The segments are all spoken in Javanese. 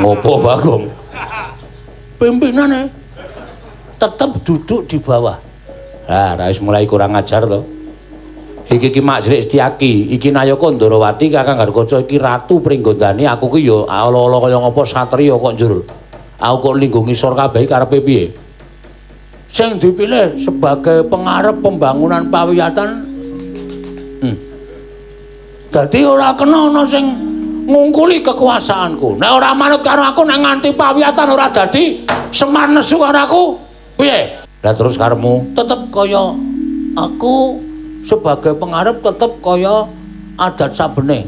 Ngopo Bagong? Pimpinane tetep duduk di bawah. Ah, wis mulai kurang ajar to. Iki ki Mak Jrik Setyaki, iki Nayaka Ndarawati Kakang Garukaca iki Ratu Pringgondani, aku ki ya ala-ala kaya ngapa satriya kok njur. Aku kok lingguh ngisor kabeh karepe piye? Sing dipilih sebagai pengarep pembangunan pawiyatan. Dadi ora kena ana sing ngungkuli kekuasaanku. Nek ora manut karo aku, nek nganti pawiyatan ora dadi, Semar nesu karo aku, piye? Lah terus karepmu tetep kaya aku sebagai pengarep tetep kaya adat sabene.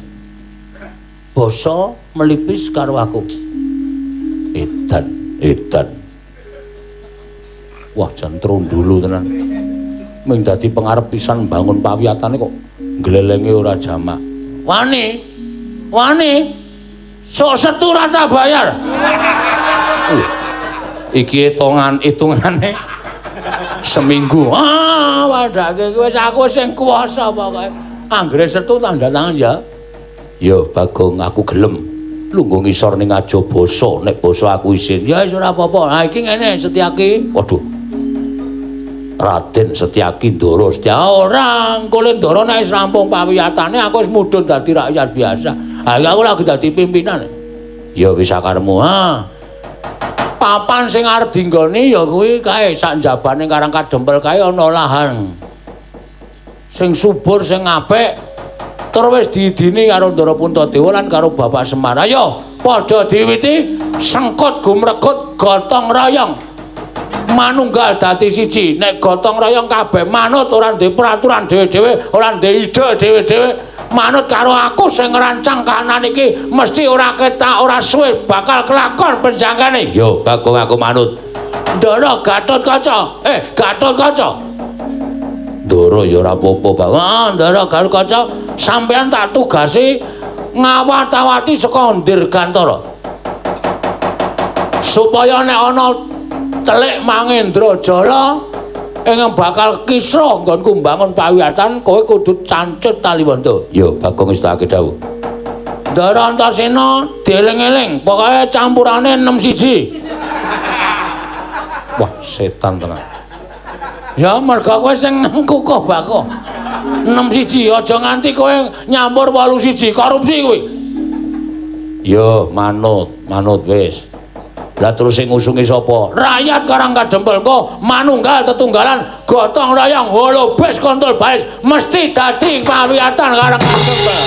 Basa melipis karo aku. Edan, edan. Wah, jan trundulu tenan. Ming dadi pengarep pisan bangun pawiyatane kok glelenge ora jamak. Wani. Wani. Sok setu ora tak bayar. Iki hitungane seminggu. Ah, wadake wis aku sing kuwasa pokoke. Anggere setu tanda tangan ya. Ya Bagong, aku gelem. Lungguh ngisor ning aja basa, nek basa aku isin. Ya wis ora apa-apa. Ha iki ngene Setyaki. Waduh. Raden Setyaki Ndara Setya ora engko Ndara nek wis rampung pawiyatane aku wis mudhun dadi rakyat biasa. Ha iki aku lagi dadi pimpinan. Ya wis sakaremu. Ha. Papan sing arep dinggoni ya kuwi kae sak njabane Karang Kadempel kae ana lahan. Sing subur sing apik tur wis diidini karo Ndara Puntadewa lan karo Bapak Semar. Ayo padha diwiti sengkut gumregut gotong royong. Manunggal dadi siji. Nek gotong royong kabeh manut, ora ndek peraturan dhewe-dhewe, ora ndek ide dhewe-dhewe, manut karo aku sing ngrancang kahanan iki mesti ora ketak ora suwe bakal kelakon penjangkane. Yo Bagong aku manut. Ndara Gatotkaca. Gatotkaca. Ndara ya ora apa-apa, Pak. Ah, Ndara Gatotkaca sampean tak tugasi ngawat-awati saka Dirgantara. Supaya nek ana telik Mangendra Jala ingkang bakal kisra nggonku mbangun pawiyatan, kowe kudu cancut taliwonta. Ya Bagong wis tak dawuh. Ndara Antasena dieling-eling, pokoke campurane 6-1. Wah, setan tenan. Ya merga kowe sing kukuh bako. 6-1 aja nganti kowe nyampur 8-1, korupsi kuwi. Ya manut, manut wis. Lah terus sing ngusungi sapa? Rakyat Karang Kadempel engko manunggal tetunggalan gotong royong holobes kontol baes mesti dadi pawiyatan Karang Kadempel.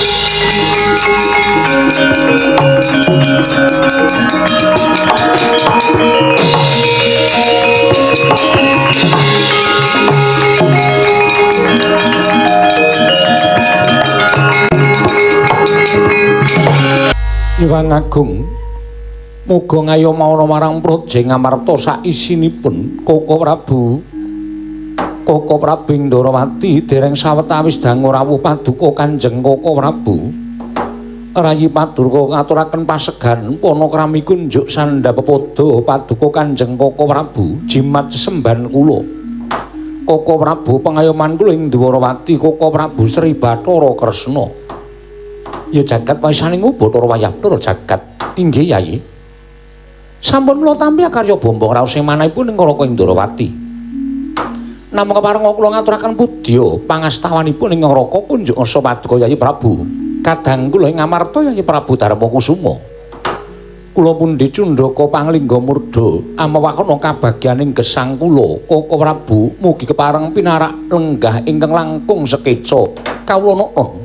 Nyuwun agung muga ngayoma ana marang Praja Ngamarta saisinipun Koko Prabu. Koko Prabu Ndarawati dereng sawetawis dangu rawuh paduka Kanjeng Koko Prabu. Rayi Padurka ngaturaken pasegan panakrami kunjuk sandha pepodo paduka Kanjeng Koko Prabu jimat sesembahan kula. Koko Prabu pengayoman kula ing Dwarawati Koko Prabu Sri Bathara Kresna. Ya jagat waisaning Bathara Wayabdara jagat. Inggih Yayi. Sampun kula tampi karya bombong raos sing manahipun ing Raka Indrawati. Namung keparenga kula ngaturaken pudya pangastawanipun ing Raka kunjuk ngarsa paduka Yayi Prabu. Kadang kula ing Amarta Yayi Prabu Darma Kusuma. Kula pundi cundhaka panglingga murda amewakana kabagyaning gesang kula Koko Prabu mugi kepareng pinarak lenggah ingkang langkung sekeca kawula nuwun.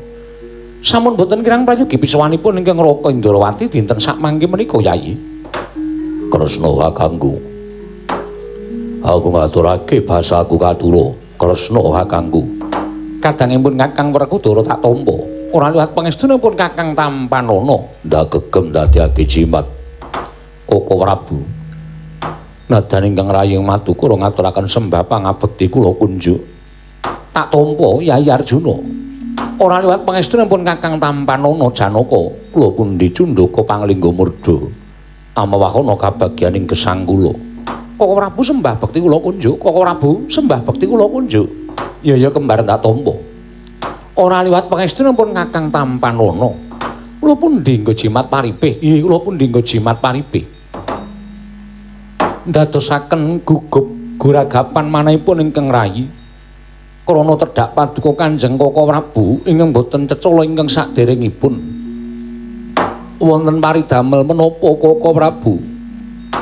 Sampun boten kirang prayogi pisawanipun ingkang Raka Indrawati dinten sakmangke menika Yayi. Kresna kakangku. Aku ngaturake basaku katura. Kresna kakangku. Kadangipun Kakang Werkudara tak tampa. Ora liwat pangestunipun Kakang Tampanana. Ndak gegem dadiake jimat. Koko Prabu. Nadan ingkang raying madukara ngaturaken sembah pangabekti kula kunjuk. Tak tampa Yayi Arjuna. Ora liwat pangestunipun Kakang Tampanana Janaka, kula pundi cundhaka panglingga murda. Amewakana kabagyaning gesang kula. Koko Prabu sembah bekti kula kunjuk, Koko Prabu sembah bekti kula kunjuk. Ya ya kembar tak tampa. Ora liwat pangestunipun Kakang Tampanana. Kula pundi nggo jimat paripih? Inggih kula pundi nggo jimat paripih. Ndadosaken gugup guragapan manahipun ingkang rayi. Krana tedhak paduka Kanjeng Koko Prabu ingkang boten cecala ingkang saderengipun. Wonten paridamel menapa Koko Prabu?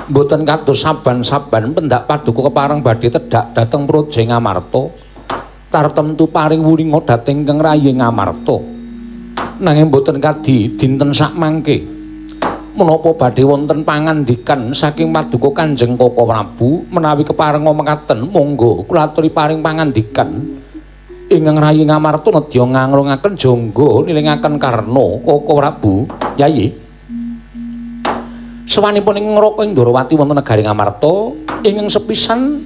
Mboten kados saban-saban pendak paduka kepareng badhe tedhak dhateng Praja Ngamarta. Tartemtu paring wuninga dhateng ingkang rayi Ngamarta. Nanging mboten kadi dinten sakmangke. Menapa badhe wonten pangandikan saking paduka Kanjeng Koko Prabu menawi keparenga mekaten monggo kula aturi paring pangandikan. Ingkang rayi Ngamarta nedya nganglungaken jangga nilingaken karna Koko Prabu. Yayi. Sowanipun ing Raka Indrawati wonten negari Ngamarta ingkang sepisan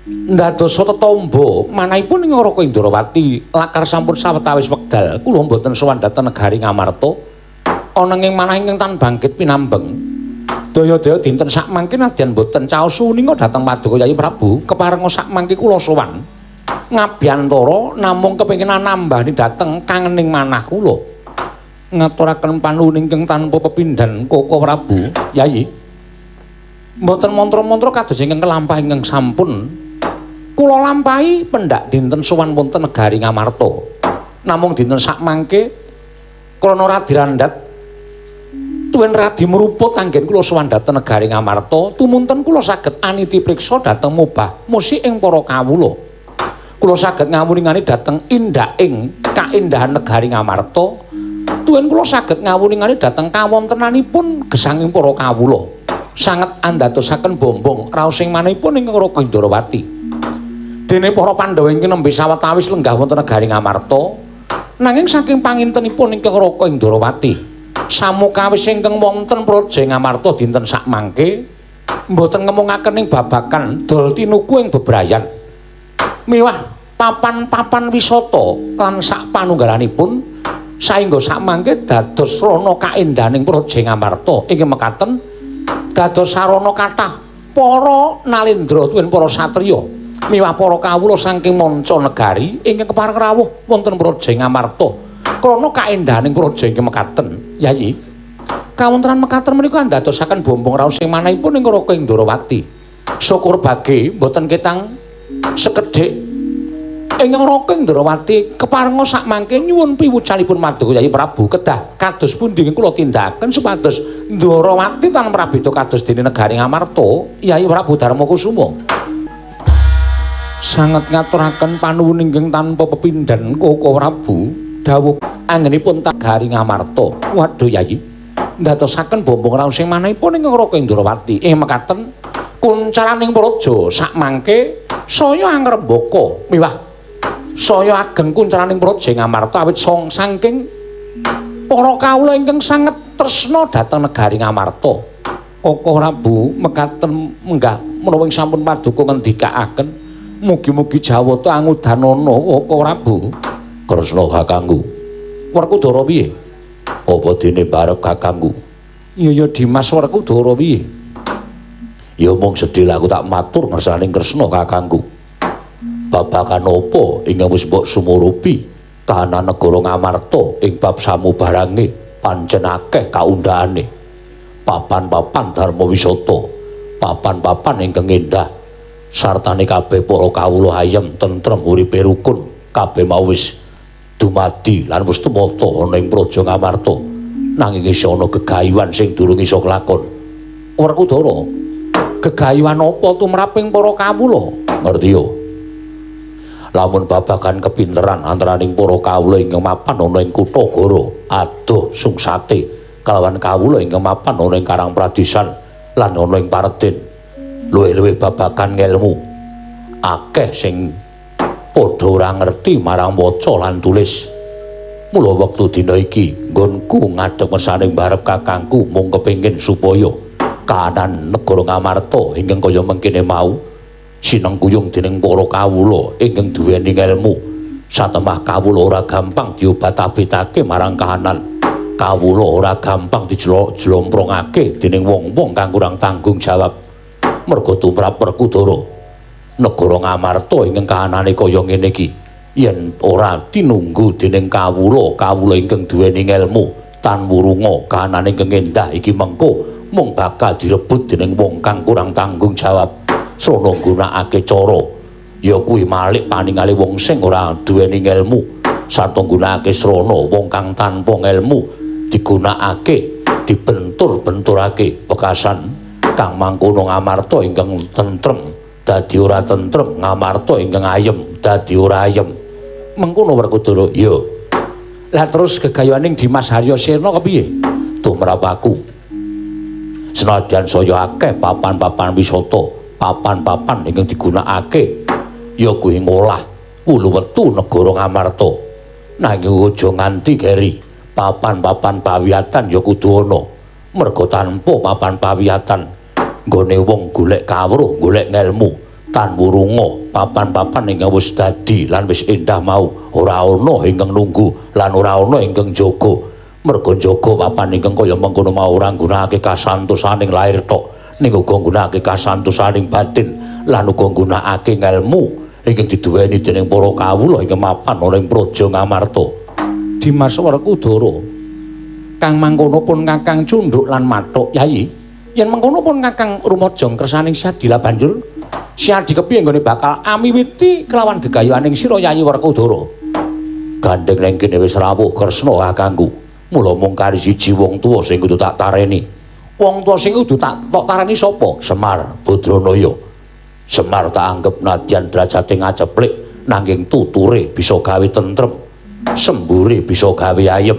ndadosa tetamba manahipun ing Raka Indrawati lakar sampun sawetawis wekdal kula mboten sowan dhateng negari Ngamarta ana ing manah ingkang tan bangkit pinambeng daya-daya dinten sakmangke nadyan mboten caos suninga dhateng paduka Yayi Prabu keparenga sakmangke kula sowan ngabyantara namung kepengin nambani dhateng kangening manah kula. Ngaturaken panuwun ingkang tanpa pepindhan Koko Prabu. Yayi. Mboten mantra-mantra kados ingkang kelampah ingkang sampun kula lampahi pendak dinten sowan wonten negari Ngamarta. Namung dinten sakmangke krana radi randhat tuwin radi mruput anggen kula sowan dhateng negari Ngamarta, tumunten kula saged aniti priksa dhateng mobah musik ing para kawula. Kula saged ngawuningani dhateng indaking kaendahan negari Ngamarta. Tuwin kula saged ngawuningani dhateng kawontenanipun gesanging para kawula. Sanget andadosaken bombong raosing manahipun ing Raka Indrawati. Dene para Pandhawa ingkang nembe sawetawis lenggah wonten negari Ngamarta, nanging saking pangintenipun ingkang Raka Indrawati, samukawis ingkang wonten Praja Ngamarta dinten sakmangke mboten ngemungaken ing babagan dol tinuku ing bebrayan. Miwah papan-papan wisata lan sak panunggalanipun saengga sakmangke dados srana kaendahaning Praja Ngamarta ingkang mekaten dados sarana kathah para nalendra tuwin para satriya miwah para kawula saking manca negari ingkang kepareng rawuh wonten Praja Ngamarta krana kaendahaning praja ingkang mekaten. Yayi, kawontenan mekaten menika andadosaken bombong raos ing manahipun ing Raka Indrawati. Syukur bage mboten ketang sekedhik ingkang Raka Indrawati keparenga sakmangke nyuwun piwucalipun paduka Yayi Prabu kedah kados pundi kula tindakaken supados Ndrawati tan prabeda kados dene negari Ngamarta. Yayi Prabu Darma Kusuma sanget ngaturaken panuwun ingkang tanpa pepindhan Koko Prabu dawuh anggenipun negari Ngamarta. Waduh Yayi, ndadosaken bombong raos ing manahipun ingkang Raka Indrawati ing mekaten kuncaraning praja sakmangke saya angrembaka miwah saya ageng kuncaraning praja Ngamarta awit saking para kawula ingkang sanget tresna dhateng negari Ngamarta. Koko Prabu mekaten menggah menawi sampun paduka ngendikaaken mugi-mugi Jawata angudanana Koko Prabu. Kresna kakangku. Werkudara piye? Apa dene barep kakangku? Iya ya Dimas, Werkudara piye? Ya mung sedhil aku tak matur ngersaning Kresna kakangku. Babagan apa ingkang wis mbok sumurupi kahanan negara Ngamarta ing bab samubarange pancen akeh kaundhakane. Papan-papan dharma wisata, papan-papan ingkang endah sartane kabeh para kawula ayem tentrem uripe rukun, kabeh mau wis dumadi lan wis tumata ana ing Praja Ngamarta. Nanging isih ana gegayuhan sing durung iso kelakon. Werkudara, gegayuhan apa tumraping para kawula? Ngerti yo. Lamun babagan kepinteran antaraning para kawula ingkang mapan ana ing kutha Goro, adoh sungsate kalawan kawula ingkang mapan ana ing Karang Pradisan lan ana ing Pareden. Luwih-luwih babagan ngelmu akeh sing padha ora ngerti marang waca lan tulis. Mula wektu dina iki nggonku ngadhep ngersaning barep kakangku mung kepengin supaya kahanan negara Ngamarta ingkang kaya mengkene mau sinengkuyung dening para kawula ingkang duweni ngelmu. Satemah kawula ora gampang diobat-abetake marang kahanan. Kawula ora gampang dijlomprongake dening wong-wong kang kurang tanggung jawab. Merga tumrap Werkudara, negara Ngamarta ingkang kahanane kaya ngene iki Yen ora tinunggu dening kawula, kawula ingkang duweni ngelmu tan wurunga kahanane ingkang endah iki mengko mung bakal direbut dening wong kang kurang tanggung jawab. Srana nggunakake cara ya kuwi malik paningale wong sing ora duweni ngelmu sarta nggunakake srana wong kang tanpa ngelmu digunakake dibentur-benturake wekasan kang mangkono ngamarta ingkang tentrem dadi ora tentrem, ngamarta ingkang ayem dadi ora ayem. Mengkono Werkudara. Ya. Lah terus gegayuhaning Dimas Haryasena kepiye? Tumrap aku. Senadyan saya akeh papan-papan wisata, papan-papan ingkang digunakake ya kuwi ngolah wulu wetu negara Ngamarta. Nanging aja nganti geri, papan-papan pawiyatan ya kudu ana. Merga tanpa papan pawiyatan nggone wong golek kawruh, golek ngelmu, tan wurunga papan-papan ingkang wis dadi lan wis endah mau ora ana ingkang nunggu lan ora ana ingkang jaga. Merga jaga papan ingkang kaya mengkono mau ora nggunakake kasantosaning lair tok, ning uga nggunakake kasantosaning batin lan uga nggunakake ngelmu ingkang diduweni dening para kawula ingkang mapan ana ing Praja Ngamarta. Dimas Werkudara, kang mangkono pun Kakang cundhuk lan mathuk, Yayi. Yen mengkono pun Kakang rumajang kersaning Syadi. Lah banjur Syadi kepiye nggone bakal amiwiti kelawan gegayuhaning sira Yayi Werkudara? Gandeng ning kene wis rawuh Kresna kakangku. Mula mung kari siji wong tuwa sing kudu tak tareni. Wong tuwa sing kudu tak tareni sapa? Semar Badranaya. Semar tak anggep nadyan derajate ngaceplik nanging tuture bisa gawe tentrem, sembure bisa gawe ayem.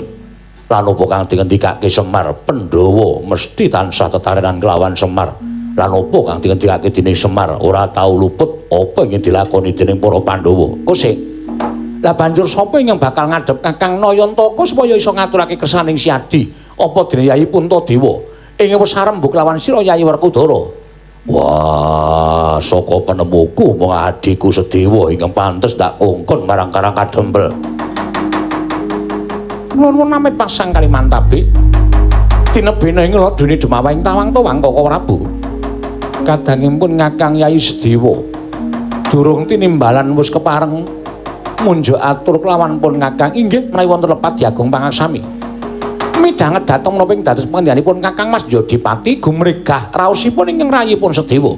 Lan apa kang dingendikake Semar, Pandhawa mesti tansah tetarenan kelawan Semar. Lan apa kang dingendikake dening Semar ora tau luput apa ingkang dilakoni dening para Pandhawa. Kosek. Lah banjur sapa ingkang bakal ngadhep Kakang Nayantaka supaya iso ngaturake kersaning Syadi? Apa dene Yayi Puntadewa ingkang wis sarembug lawan sira Yayi Werkudara? Wah, saka penemuku mung adhiku Sedewa ingkang pantes tak kongkon marang Karang Kadempel. Kula nuwun amit pasang Kalimantabe. Tinebena ing ladune Demawang tawang-tawang Koko Prabu. Kadangipun Kakang Yayi Sedewa durung tinimbalan wis kepareng munjuk atur kelawan pun Kakang inggih menawi wonten lepat diagung pangaksami. Midhanget dhateng menapa ing dados pangendhanipun Kakang Mas Jodipati gumregah raosipun ingkang rayipun Sedewa.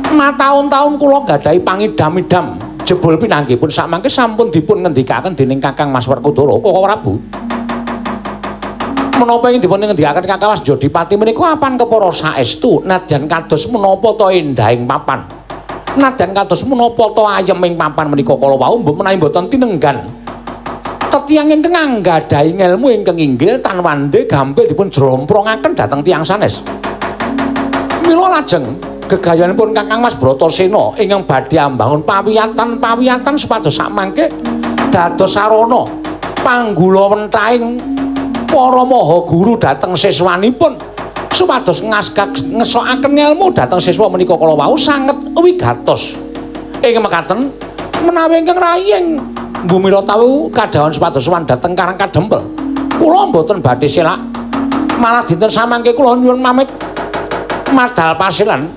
Mataun-taun kula nggadahi pangidam-idam jebul pinanggihipun sakmangke sampun dipun ngendikaken dening Kakang Mas Werkudara Koko Prabu. Menapa ing dipun ngendikaken Kakang Mas Jodipati menika apan kepara saestu nadyan kados menapa ta endahing papan. Nadyan kados menapa ta ayeming papan menika kala wau mbok menawi mboten tinenggan. Tetiyang ingkang anggadhahi ngelmu ingkang inggil tan wande gampil dipun jromprongaken dhateng tiyang sanes. Mila lajeng gegayanipun Kakang Mas Bratasena ingkang badhe ambangun pawiyatan-pawiyatan supados sakmangke dados sarana panggula wentahing para maha guru dhateng siswanipun supados ngesokaken ngelmu dhateng siswa menika kala wau sanget wigatos. Ing mekaten menawi ingkang raying Bumira tahu kadhawan supados sowan dhateng Karang Kadempel. Kula mboten badhe selak. Malah dinten samangke kula nyuwun pamit madal pasilan.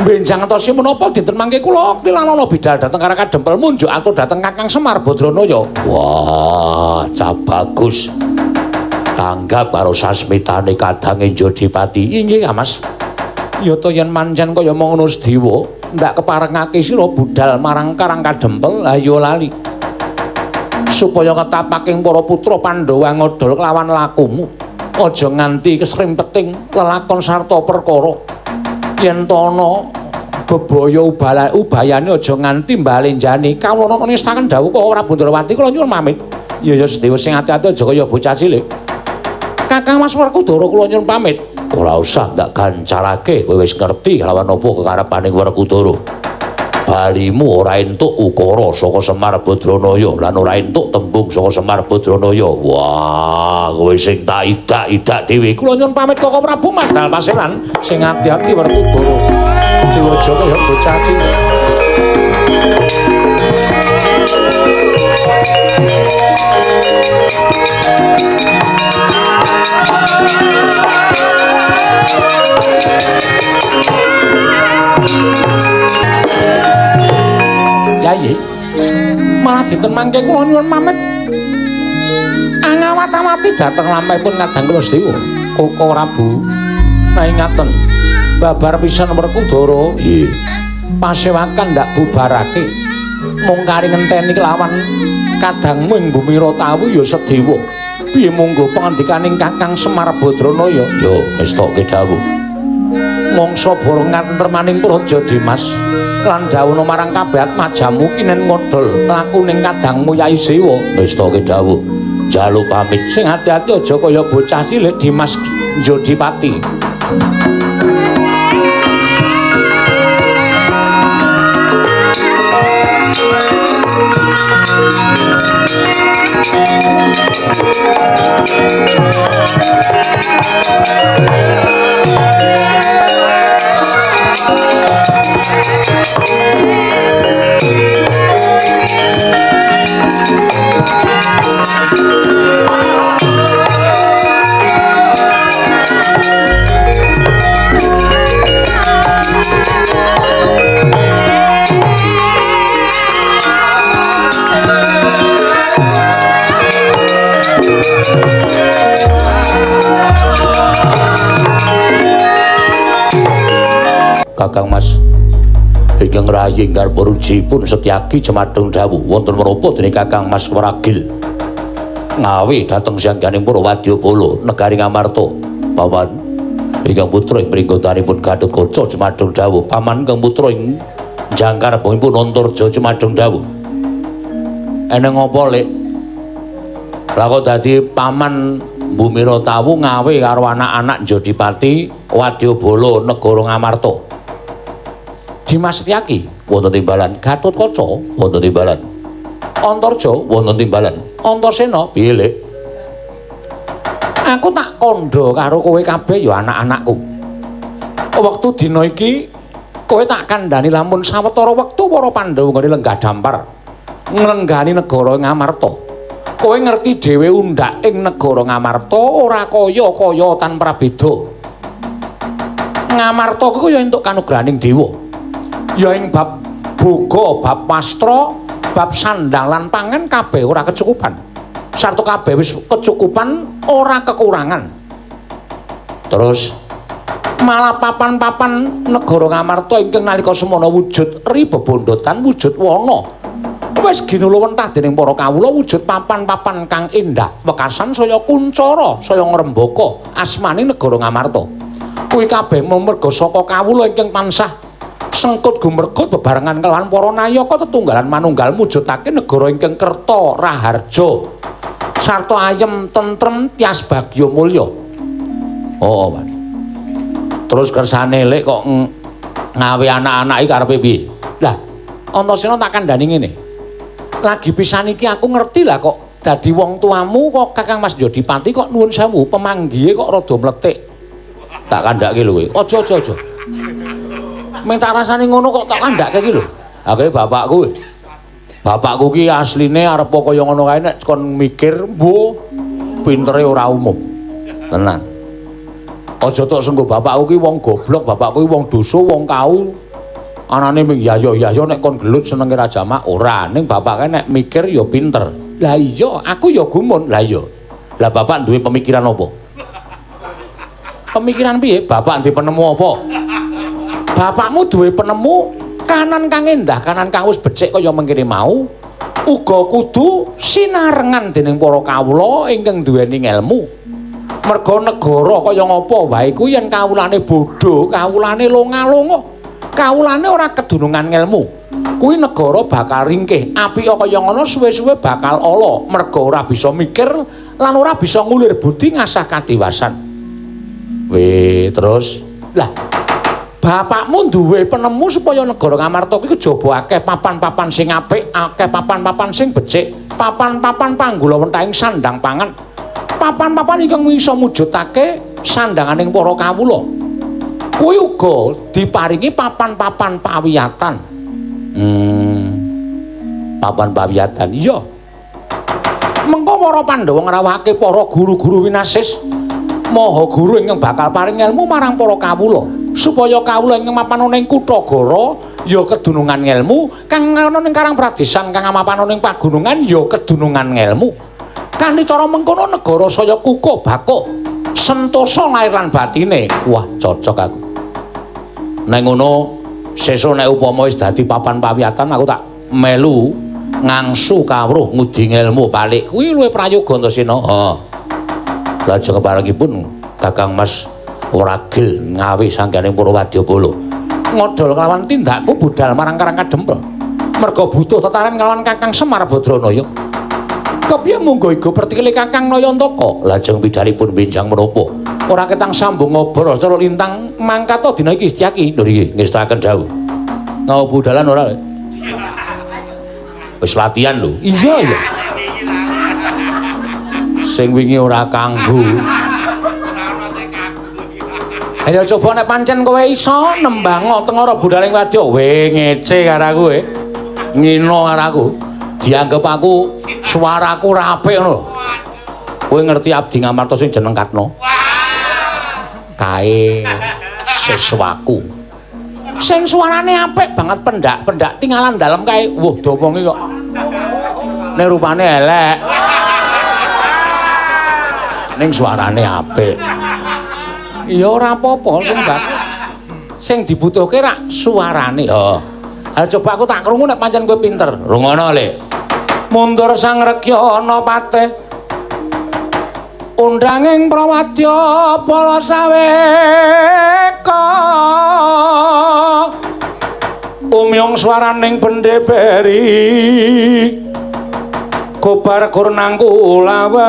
Benjang ngentosi menapa dinten mangke kula tilanana bidal dhateng Karang Kadempel munjuk atur dhateng Kakang Semar Badranaya. Wah, cah bagus. Tanggap karo sasmitane kadange Jodipati. Inggih, Mas. Ya ta yen mancen kaya ngono Sedewa, ndak keparengake sira budal marang Karang Kadempel, ha ya lali. Supaya ketapaking para putra Pandhawa ngodol kelawan lakumu. Aja nganti kesrimpeting lelakon sarta perkara. Yen ta ana bebaya ubayane aja nganti mbalenjani. Kawula nestaken dawuh Koko Prabu Ndrawati kula nyuwun pamit. Ya ya Sedewa sing ati-ati aja kaya bocah cilik. Kakang Mas Werkudara kula nyuwun pamit. Ora usah ndak gancarake, kowe wis ngerti kelawan apa kekarepaning Werkudara. Balimu ora entuk ukara saka Semar Badranaya lan ora entuk tembung saka Semar Badranaya. Wah, kowe sing tak idak-idak dhewe. Kula nyuwun pamit Koko Prabu madal pasilan sing ati-ati Werkudara. Dewa aja kaya bocah cilik. Yayi, Sawetara dinten mangke kula nyuwun pamit. Angawat-awati dhateng lampahipun Kadang kula sedewa. Koko Prabu naingaten babar pisan Werkudara. Nggih. Pasewakan ndak bubarake. Mung kari ngenteni kelawan kadangmu ing bumi Rotawu ya sedewa. Piye monggo pangandikaning Kakang Semar Badranaya? Yo ngestokke dawuh. Mangsa bareng ngatentremaning Praja Dimas lan dawuhna marang kabeh atmajamu kinen ngodol lakuning kadangmu Yai Sewa. Ngestokke dawuh. Njaluk pamit. Sing ati-ati aja kaya bocah cilik Dimas Njodipati. Kakang Mas ingkang rayi garbarujipun Setyaki jemadung dawuh wonten menapa dening Kakang Mas Wragil ngawi dhateng sangganing para wadyabala negari Ngamarta. Paman ingkang putra ing pringgotanipun Gatotkaca jemadung dawuh. Paman ingkang putra ing jangkar bangipun Antarja jemadung dawuh. Eneng apa, Lek? Lah kok dadi paman Bumi Rotawu ngawe karo anak-anak Njodipati wadyabala negara Ngamarta. Dimas Setyaki wonten timbalan, Gatotkaca wonten timbalan, Antarja wonten timbalan, Antasena piye, Lek? Aku tak kandha karo kowe kabeh ya anak-anakku. Wektu dina iki kowe tak kandhani lamun sawetara wektu para Pandhawa nggone lenggah dampar nglenggani negara Ngamarta. Kowe ngerti dhewe undhak ing negara Ngamarta ora kaya-kaya tan prabeda. Ngamarta kuwi ya entuk kanugrahaning dewa. Ya ing bab boga, bab wastra, bab sandang lan pangan kabeh ora kecukupan. Sarta kabeh wis kecukupan, ora kekurangan. Terus malah papan-papan negara Ngamarta ingkang nalika semana wujud ri bebondotan wujud wana wis ginuluwentah dening para kawula wujud papan-papan kang endah wekasan saya kuncara, saya ngrembaka asmane negara Ngamarta. Kuwi kabeh merga saka kawula ingkang tansah sengkut gumergut bebarengan kelawan para nayaka tetunggalan manunggal mujudake negara ingkang kerta raharja sarta ayem tentrem tias bagya mulya. Oh, Pak. Terus kersane Lek kok ngawe anak-anak iki karepe piye? Lah, Antasena tak kandhani ngene. Lagi pisan iki aku ngerti lah kok dadi wong tuamu kok Kakang Mas Njodipati kok nuwun sewu pemanggihe kok rada mletik. Tak kandhake lho kowe. Aja aja aja. Ming tak rasane ngono kok tak kandhake iki lho. Ha kowe bapakku. Bapakku ki asline arep kaya ngono kae nek kon mikir, mbuh pintere ora umum. Tenan. Aja tok senggo bapakku ki wong goblok, bapakku ki wong dosa, wong kau. Anane ming yayo-yayo nek kon gelut senenge ra jamak ora, ning bapake nek mikir ya pinter. Lah iya, aku ya gumun. Lah iya. Lah bapak duwe pemikiran apa? Pemikiran piye? Bapak duwe penemu apa? Bapakmu duwe penemu kanan kang endah, kanan kang wis becik kaya mengkene mau, uga kudu sinarengan dening para kawula ingkang duweni ngelmu. Merga negara kaya ngapa wae kuwi yen kawulane bodho, kawulane longa-longa, kawulane ora kedunungan ngelmu, kuwi negara bakal ringkih. Apika kaya ngono suwe-suwe bakal ala, merga ora bisa mikir lan ora bisa ngulir budi ngasah kadiwasan. Weh, terus lah bapakmu duwe penemu supaya negara Ngamarta kuwi kejaba akeh papan-papan sing apik, akeh papan-papan sing becik, papan-papan panggulawentahing sandang pangan, papan-papan ingkang bisa mujudake sandanganing para kawula. Kuwi uga diparingi papan-papan pawiyatan. Papan pawiyatan. Iya. Mengko para Pandhawa ngrawuhake para guru-guru winasis, maha guru ingkang bakal paring ilmu marang para kawula. Supaya kawula ingkang mapan ana ing kutha Gara ya kedunungan ngelmu, kang ana ning Karang Pradesan kang amapan ning pagunungan ya kedunungan ngelmu. Kanthi cara mengkono negara saya kukuh bakuh, sentosa lair lan batine. Wah, cocok aku. Nek ngono sesuk nek upama wis dadi papan pawiyatan aku tak melu ngangsu kawruh ngudi ngelmu balik. Kuwi luwih prayoga Antasena. Heeh. Lajeng keparengipun Kakang Mas Wragil ngawi sangganing Purwadyabala. Ngodol kelawan tindakku budal marang Karang Kadempel. Merga butuh tetaren kelawan Kakang Semar Badranaya. Kepiye munggo iga pertikile Kakang Nayantaka? Lajeng pidharipun benjang menapa? Ora ketang sambung ngobrol cara lintang mangkata dina iki Setyaki. Lho nggih, ngestakaken dawuh. Ngau budalan ora? Wis latihan lho. Iya iya. Sing wingi ora kanggo. Ayo coba nek pancen kowe iso nembang tengara budaling wadya. We ngece karo aku we. Ngino karo aku. Dianggep aku suaraku ora apik ngono. Kowe ngerti abdi Ngamarta sing jeneng Katno? Kae siswaku. Sing suarane apik banget pendak-pendak tinggalan dalem kae. Wah, diomongi kok. Nek rupane elek. Ning suarane apik. Ya ora apa-apa sing sing dibutuhke rak suarane. Heeh. Ha coba aku tak krungu nek pancen kowe pinter. Rungono, Le. Mundur sang Rekyana patih. Undanging prawadya bala saweka. Umyung swaraning bendhe beri. Kobar kurnang kulawan.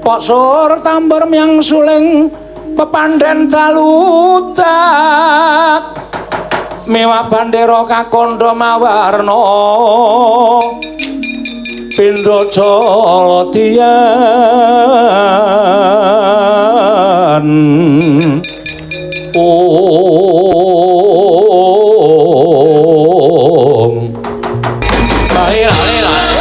Posor tambor myang suling pepandhen daludak. Miwah bandera kakandha mawarna pindha jaladiyan. Om. Lali lali lali.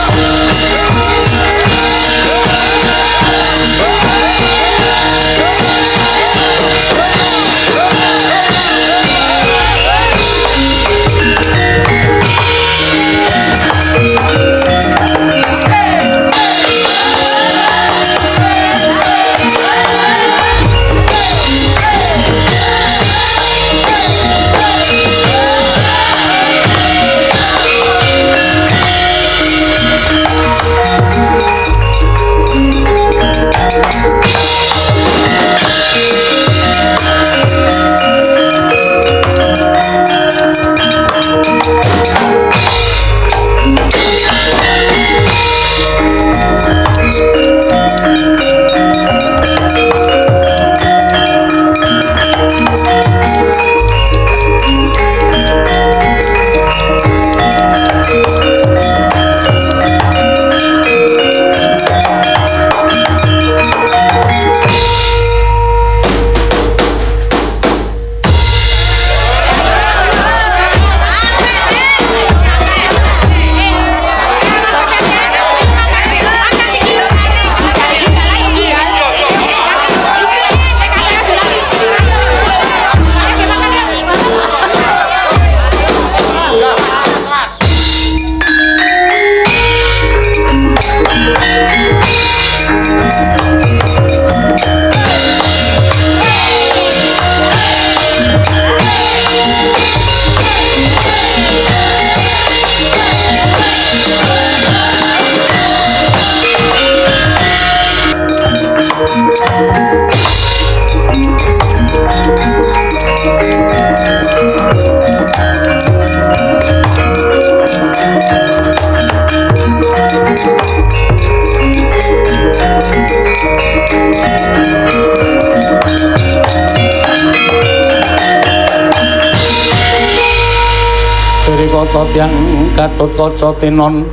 Tiyang Gatotkaca tinon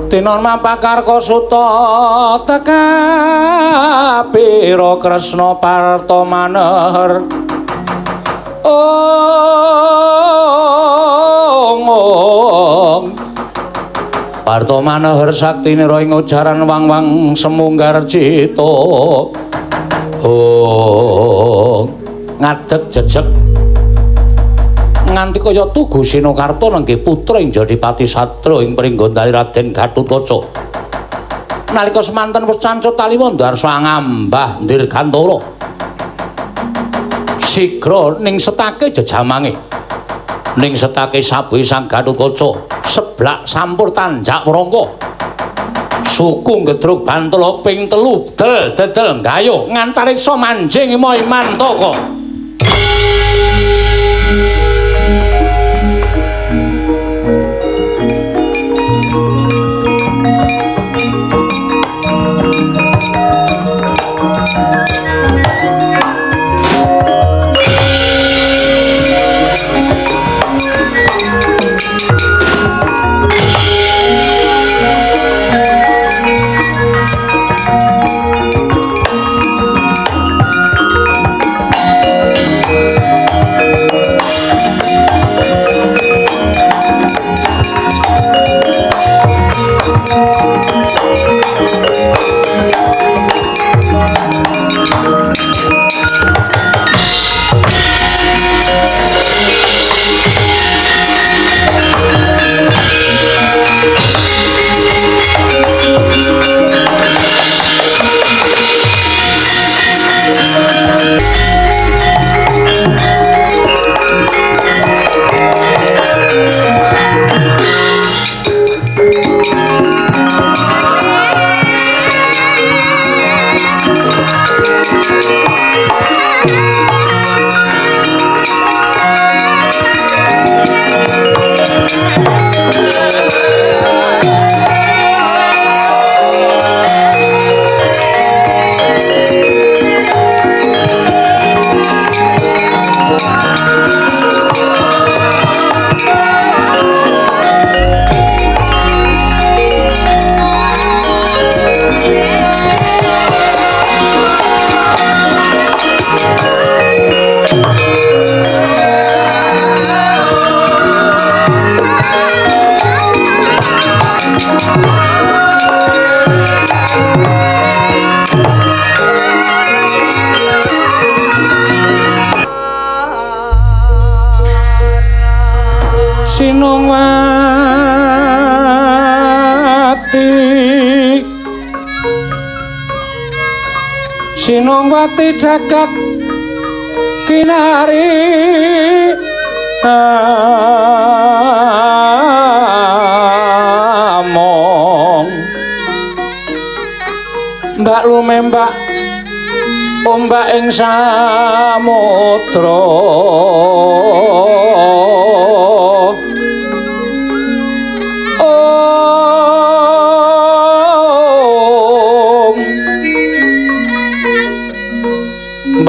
tinon mapakar kasuta tekapira Kresna Parta maneher. Ong Parta maneher saktinira ing ujaran wang-wang semunggar cita. Oh, ngadeg jejeg nganti kaya Tugu Sinakarta nenggih putra ing Jodipati Satra ing Pringgondani Raden Gatotkaca. Nalika semanten wis cancut taliwa ndarsa ngambah Dirgantara. Sigra ning setake jejamange. Ning setake sabuhe Sang Gatotkaca, seblak sampur tanjak wrangka. Suku ngedruk bantala ping 3 del dedel gayuh ngantariksa manjing Moimantaka. Sinungwati jagat kinari among mbak lumembak ombak ing samudra.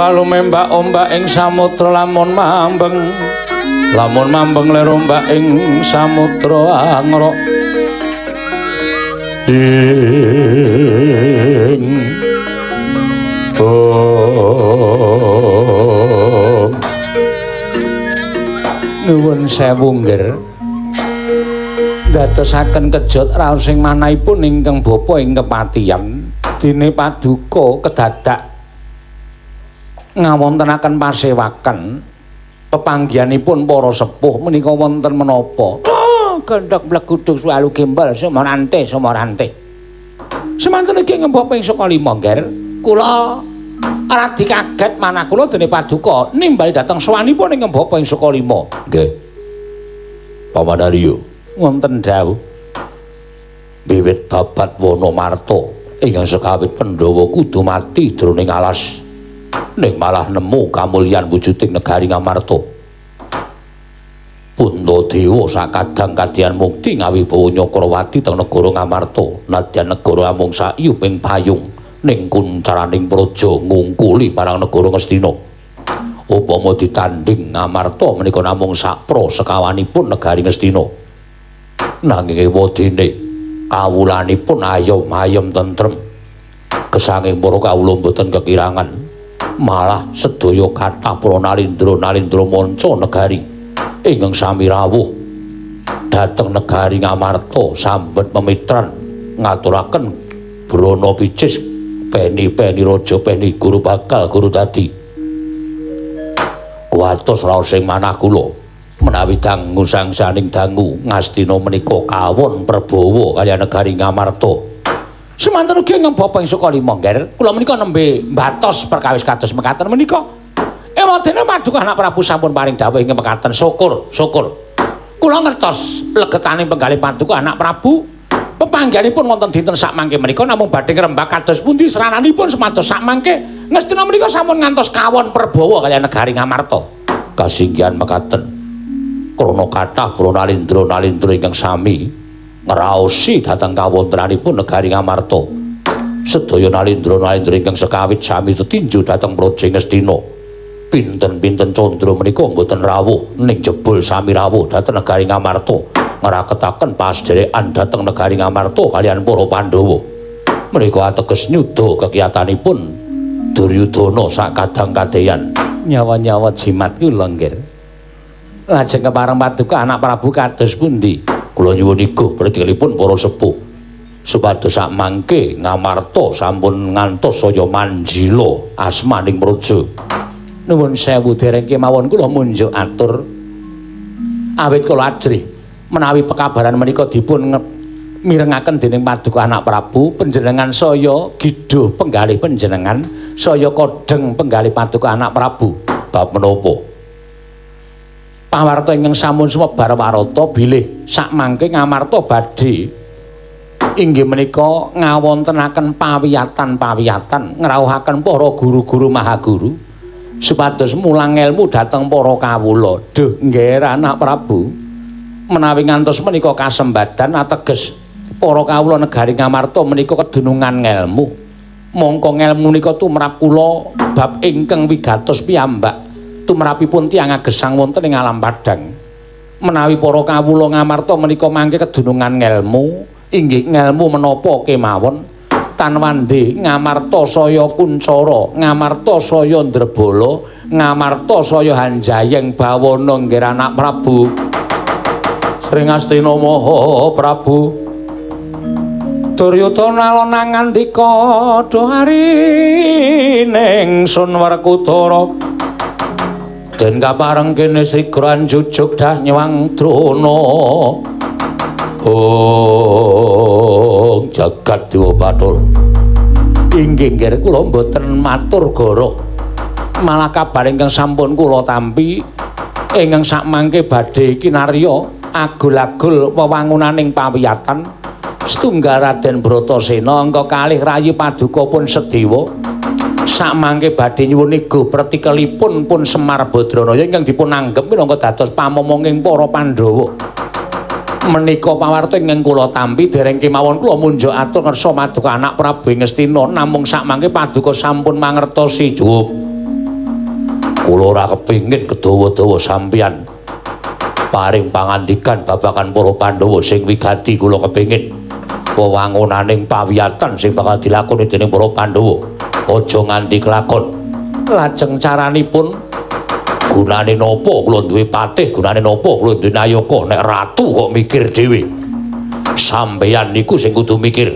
Lumembak ombak ing samudra lamun mambeng, lamun mambeng lir ombak ing samudra angrok ing oh. Nuwun sewu nggih, ndadosaken kejot raos ing manahipun ingkang bapa ing kepatihan dene paduka kedadak ngawontenaken pasewakan pepanggihanipun para sepuh menika wonten menapa? Oh, gendhek mleguduk suwalu gembel sumorante sumorante. Semanten iki ngembah ping saka 5 ngger. Kula radi kaget manah kula dene paduka nimbali dhateng sowanipun ing ngembah ping saka 5. Nggih. Paman Aryo wonten dawuh. Wiwit babat Wonomarta ingkang sekawit Pandhawa kudu mati jroning alas. Ning malah nemu kamulyan wujuding negari Ngamarta. Puntadewa sakadang kadian mukti ngawibawa Nyakrawati teng negara Ngamarta, nadyan negara amung saiyuping payung ning kuncaraning praja ngungkuli marang negara Ngastina. Upama ditanding Ngamarta menika namung sakpra sekawanipun negari Ngastina. Nanging ewadene kawulanipun ayom-ayom tentrem. Gesanging para kawula mboten kekirangan. Malah sedaya kathah para nalindra-nalindra manca negari ingkang sami rawuh dhateng negari Ngamarta sambet pemitran ngaturaken brana picis Peni-peni raja peni guru bakal guru dadi. Kuwatos raos ing manah kula menawi dangu sangsaning dangu Ngastina menika kawon prabawa kaliyan negari Ngamarta. Semanten ugi ingkang bapa ing Sukalima, Ngger. Kula menika nembe mbatos perkawis kados mekaten menika. Ewadene paduka anak Prabu sampun paring dawuh ingkang mekaten. Syukur, syukur. Kula ngertos legetaning penggalih paduka anak Prabu. Pepanggihanipun wonten dinten sakmangke menika namung badhe ngrembak kados pundi srananipun supados sakmangke Ngastina menika sampun ngantos kawon prabawa kaliyan negari Ngamarta. Kasinggihan mekaten. Krana kathah para nalindra-nalindra ingkang sami ngraosi dhateng kawontenanipun negari Ngamarta. Sedaya nalindra-nalindra ingkang sekawit sami tetinju dhateng Praja Ngastina. Pinten-pinten candra menika mboten rawuh ning jebul sami rawuh dhateng negari Ngamarta. Ngraketaken pasdherekan dhateng negari Ngamarta kaliyan para Pandhawa. Mereka ateges nyuda kekiyatanipun Duryudana sak kadang kadeyan. Nyawa-nyawa jimat kula, Nggir. Lajeng kepareng paduka anak Prabu kados pundi? Kula nyuwun iguh pretikelipun para sepuh supados sak mangke Ngamarta sampun ngantos saya manjila asmaning praja. Nuwun sewu dereng kemawon kula munjuk atur awit kula ajrih menawi pekabaran menika dipun mirengaken dening paduka anak Prabu, panjenengan saya giduh penggalih panjenengan saya kodheng penggalih paduka anak Prabu. Bab menapa? Pawarta ingkang sampun sumebar warata bilih sakmangke Ngamarta badhe inggih menika ngawontenaken pawiyatan-pawiyatan ngrawuhaken para guru-guru mahaguru supados mulang ilmu dhateng para kawula. Duh, Ngger anak Prabu, menawi ngantos menika kasembadan ateges para kawula negari Ngamarta menika kedunungan ngelmu. Mongko ngelmu menika tumrap kula bab ingkang wigatos piyambak tumrapipun tiyang agesang wonten ing alam padhang. Menawi para kawula Ngamarta menika mangke kedunungan ngelmu, inggih ngelmu menapa kemawon tan wande Ngamarta saya kuncara, Ngamarta saya ndrebala, Ngamarta saya hanjayeng bawana. Nggih anak Prabu. Sri Ngastina Maha Prabu Duryudana alon ngandika duh arining sun Werkudara den kapareng kene sigra jujuk dah nyewang Drona. Oh jagat dewa bathara. Inggih nggih kula mboten matur goroh, malah kabar ingkang sampun kula tampi ingkang sakmangke badhe kinarya agul-agul wewangunaning pawiyatan setunggal Raden Bratasena angka kalih rayi paduka pun Sedewa sakmangke badhe nyuwun iguh pretikelipun pun Semar Badranaya ingkang dipun anggep minangka dados pamomonging para Pandhawa. Menika pawarta ingkang kula tampi dereng kemawon kula munjuk atur ngersa paduka anak Prabu Ngastina namung sakmangke paduka sampun mangertosi. Cukup. Kula ora kepingin kedawa-dawa sampeyan paring pangandikan babagan para Pandhawa sing wigati. Kula kepingin wewangunaning pawiyatan sing bakal dilakoni dening para Pandhawa aja nganti kelakon. Lajeng caranipun gunane napa kula duwe patih, gunane napa kula duwe nayaka nek ratu kok mikir dhewe. Sampeyan niku sing kudu mikir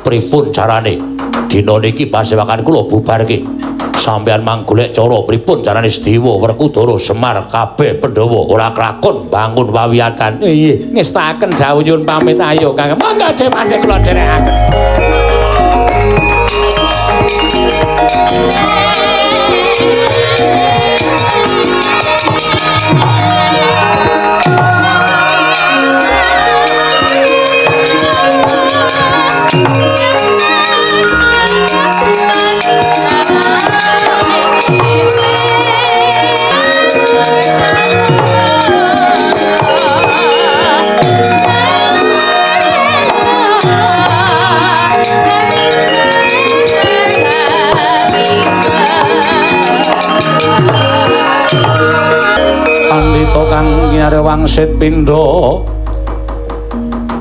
pripun carane dina niki pasewakan kula bubarke. Sampeyan mang golek cara pripun carane Sedewa, Werkudara, Semar kabeh Pandhawa ora kelakon bangun wawiyatan. Inggih, ngestakaken dawuh nyuwun pamit ayo Kang. Monggo dhewe kula dherekaken. Pandhita kang kinarya wangsit pindha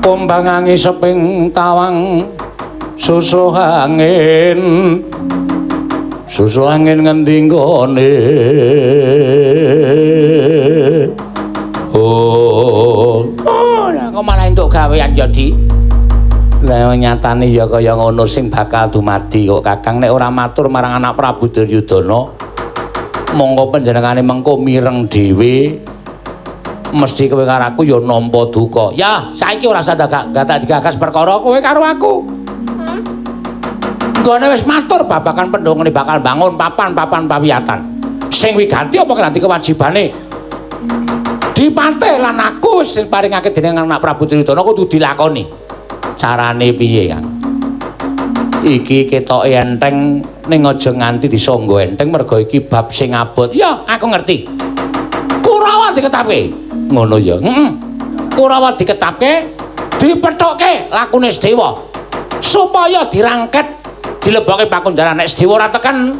kombangangi seping tawang susuh angin, susuh angin ngendi nggone. Oh, oh lah kok malah entuk gawean ya, Dik. Lah nyatane ya kaya ngono sing bakal dumadi kok Kakang nek ora matur marang anak Prabu Duryudana. Monggo panjenengane mengko mireng dhewe. Mesti kowe karo aku ya nampa duka. Ya, saiki ora usah tak digagas perkara kowe karo aku. Nggone wis matur babagan pendhongane bakal bangun papan-papan pawiyatan. Sing wigati apa ganti kewajibane? Dipatih lan aku sing paringake dening anak Prabu Duryudana kudu dilakoni. Carane piye, Kang? Iki ketoke enteng ning aja nganti disangga enteng mergo iki bab sing abot. Ya, aku ngerti. Kurawa diketapke. Ngono ya. Heeh. Kurawa diketapke, dipethokke lakune Sedewa. Supaya dirangket dilebokke pakunjaran nek Sedewa ora tekan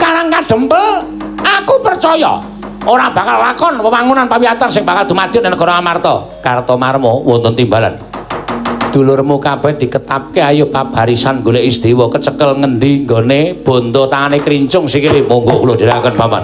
Karang Kadempel, aku percaya ora bakal lakon wewangunan pawiyatan sing bakal dumadi ning negara Amarta. Kartomarma wonten timbalan. Dulurmu kabeh diketapke ayo pabarisan golek Sedewa kecekel ngendi nggone bondo tangane krincung sikile monggo kula dherekaken paman.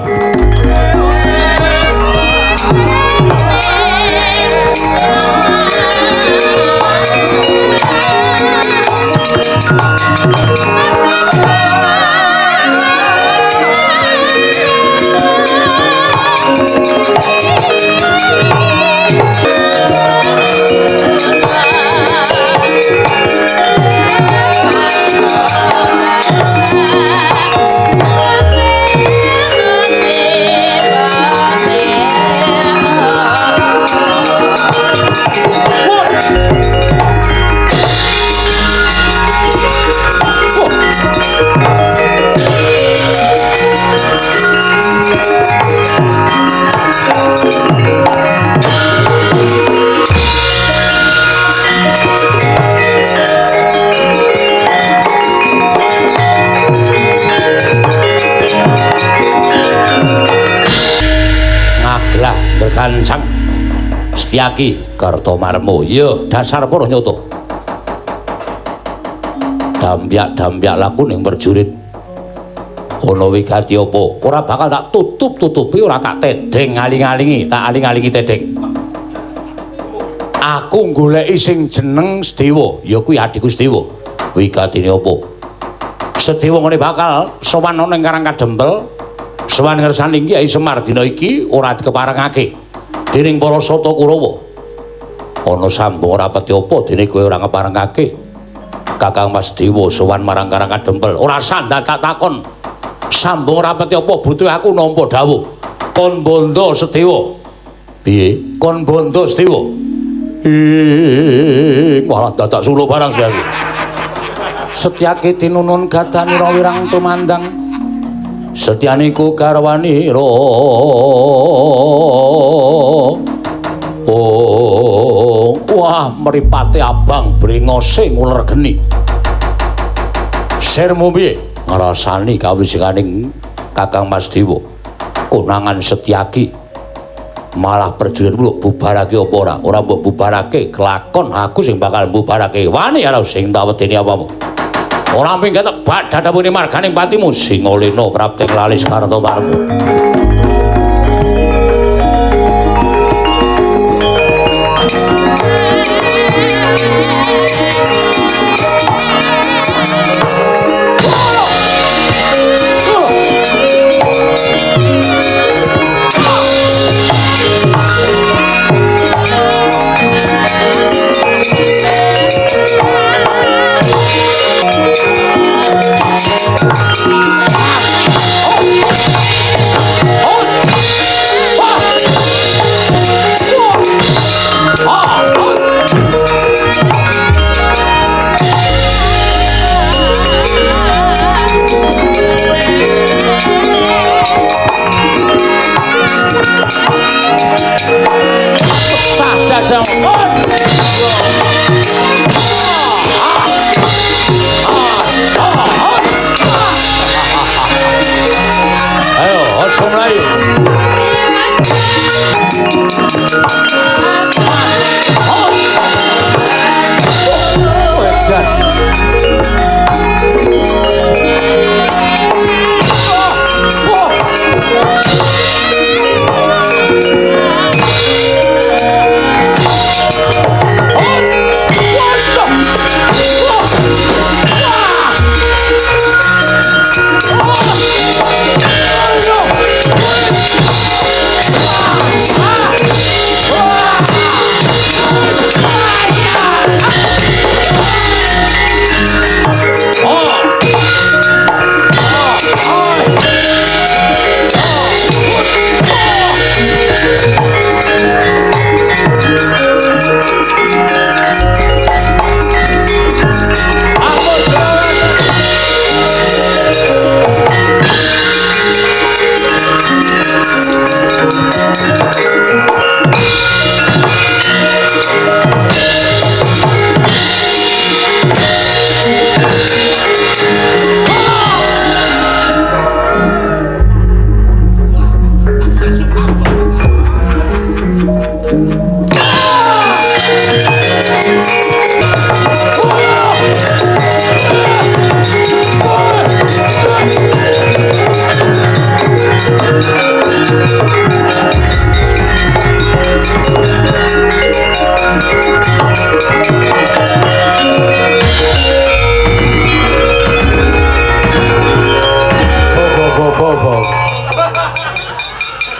Gancang Setyaki Kartomarmo ya dasar para nyata dampyak-dampyak laku ning prajurit ana wigati apa ora bakal tak tutup-tutupi ora tak tedheng ngaling-alingi tak aling-alingi tedheng aku goleki sing jeneng Sedewa ya kuwi adhiku Sedewa wigatine apa Sedewa ngene bakal sowan ana ning Karang Kadempel sowan ngersani Kyai Semar dina iki ora dikeparengake dening para Sata Kurawa. Ana sambung ora peti apa dene kowe ora ngeparengake Kakang Mas Dewa sowan marang Karang Kadempel. Ora sandak tak takon. Sambung ora peti apa butuh aku nampa dawuh. Kon bondo Sedewa. Piye? Kon bondo Sedewa. Ih, malah dadak suluh barang Setyaki. Setyaki tinunun gadanira wirang tumandang. Setyaniku garwanira. Oh, wah mripate abang brengose nguler geni. Sirmu piye? Ngrasani kawisikaning Kakang Mas Dewa. Konangan Setyaki. Malah prajurit mbok bubarake apa ora? Ora mbok bubarake, kelakon aku sing bakal mbubarake. Wani karo sing tak wedeni apamu. Ora minggat bak dadapune marganing patimu Singalena prapting lalis Kartomarma. Oh!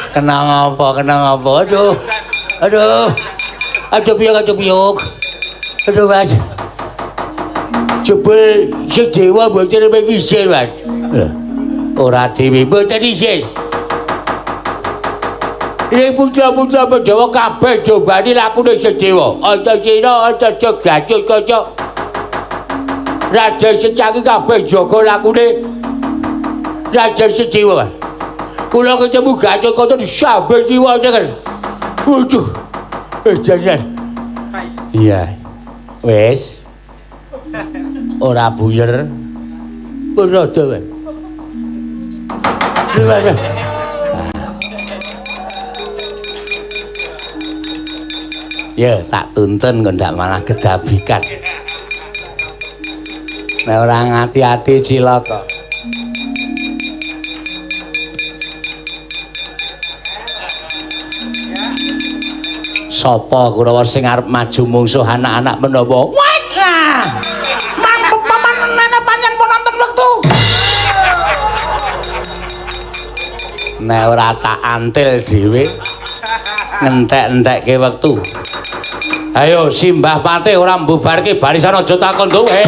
Kenang apa, kenang apa? Aduh. Aduh. Aduh piyuk, aduh piyuk. Aduh, Mas. Jebul Sedewa mboten mek isin, Mas. Ora dhewe mboten isin. Ini putra-putra Pandhawa kabeh jobani lakune Sedewa. Antasena, Antaja, Gatotkaca. Raden Secaki kabeh jaga lakune Raden Sedewa, Mas. Kula ketemu Gatotkaca disambet kiwa tengen. Waduh. Jajan. Iya. Wis. Ora buyer. Ora dhewe. Ya, tak tuntun kok ndak malah kedabikan. Nek ora ngati-ati cilaka. Sapa Kurawa sing arep maju mungsuh anak-anak Pandhawa? Wah! Man paman nene pancen pun nonton wektu. Nek ora tak antil dhewe ngentek-entekke wektu. Ayo Simbah Patih ora mbubarke barisan aja takon kowe.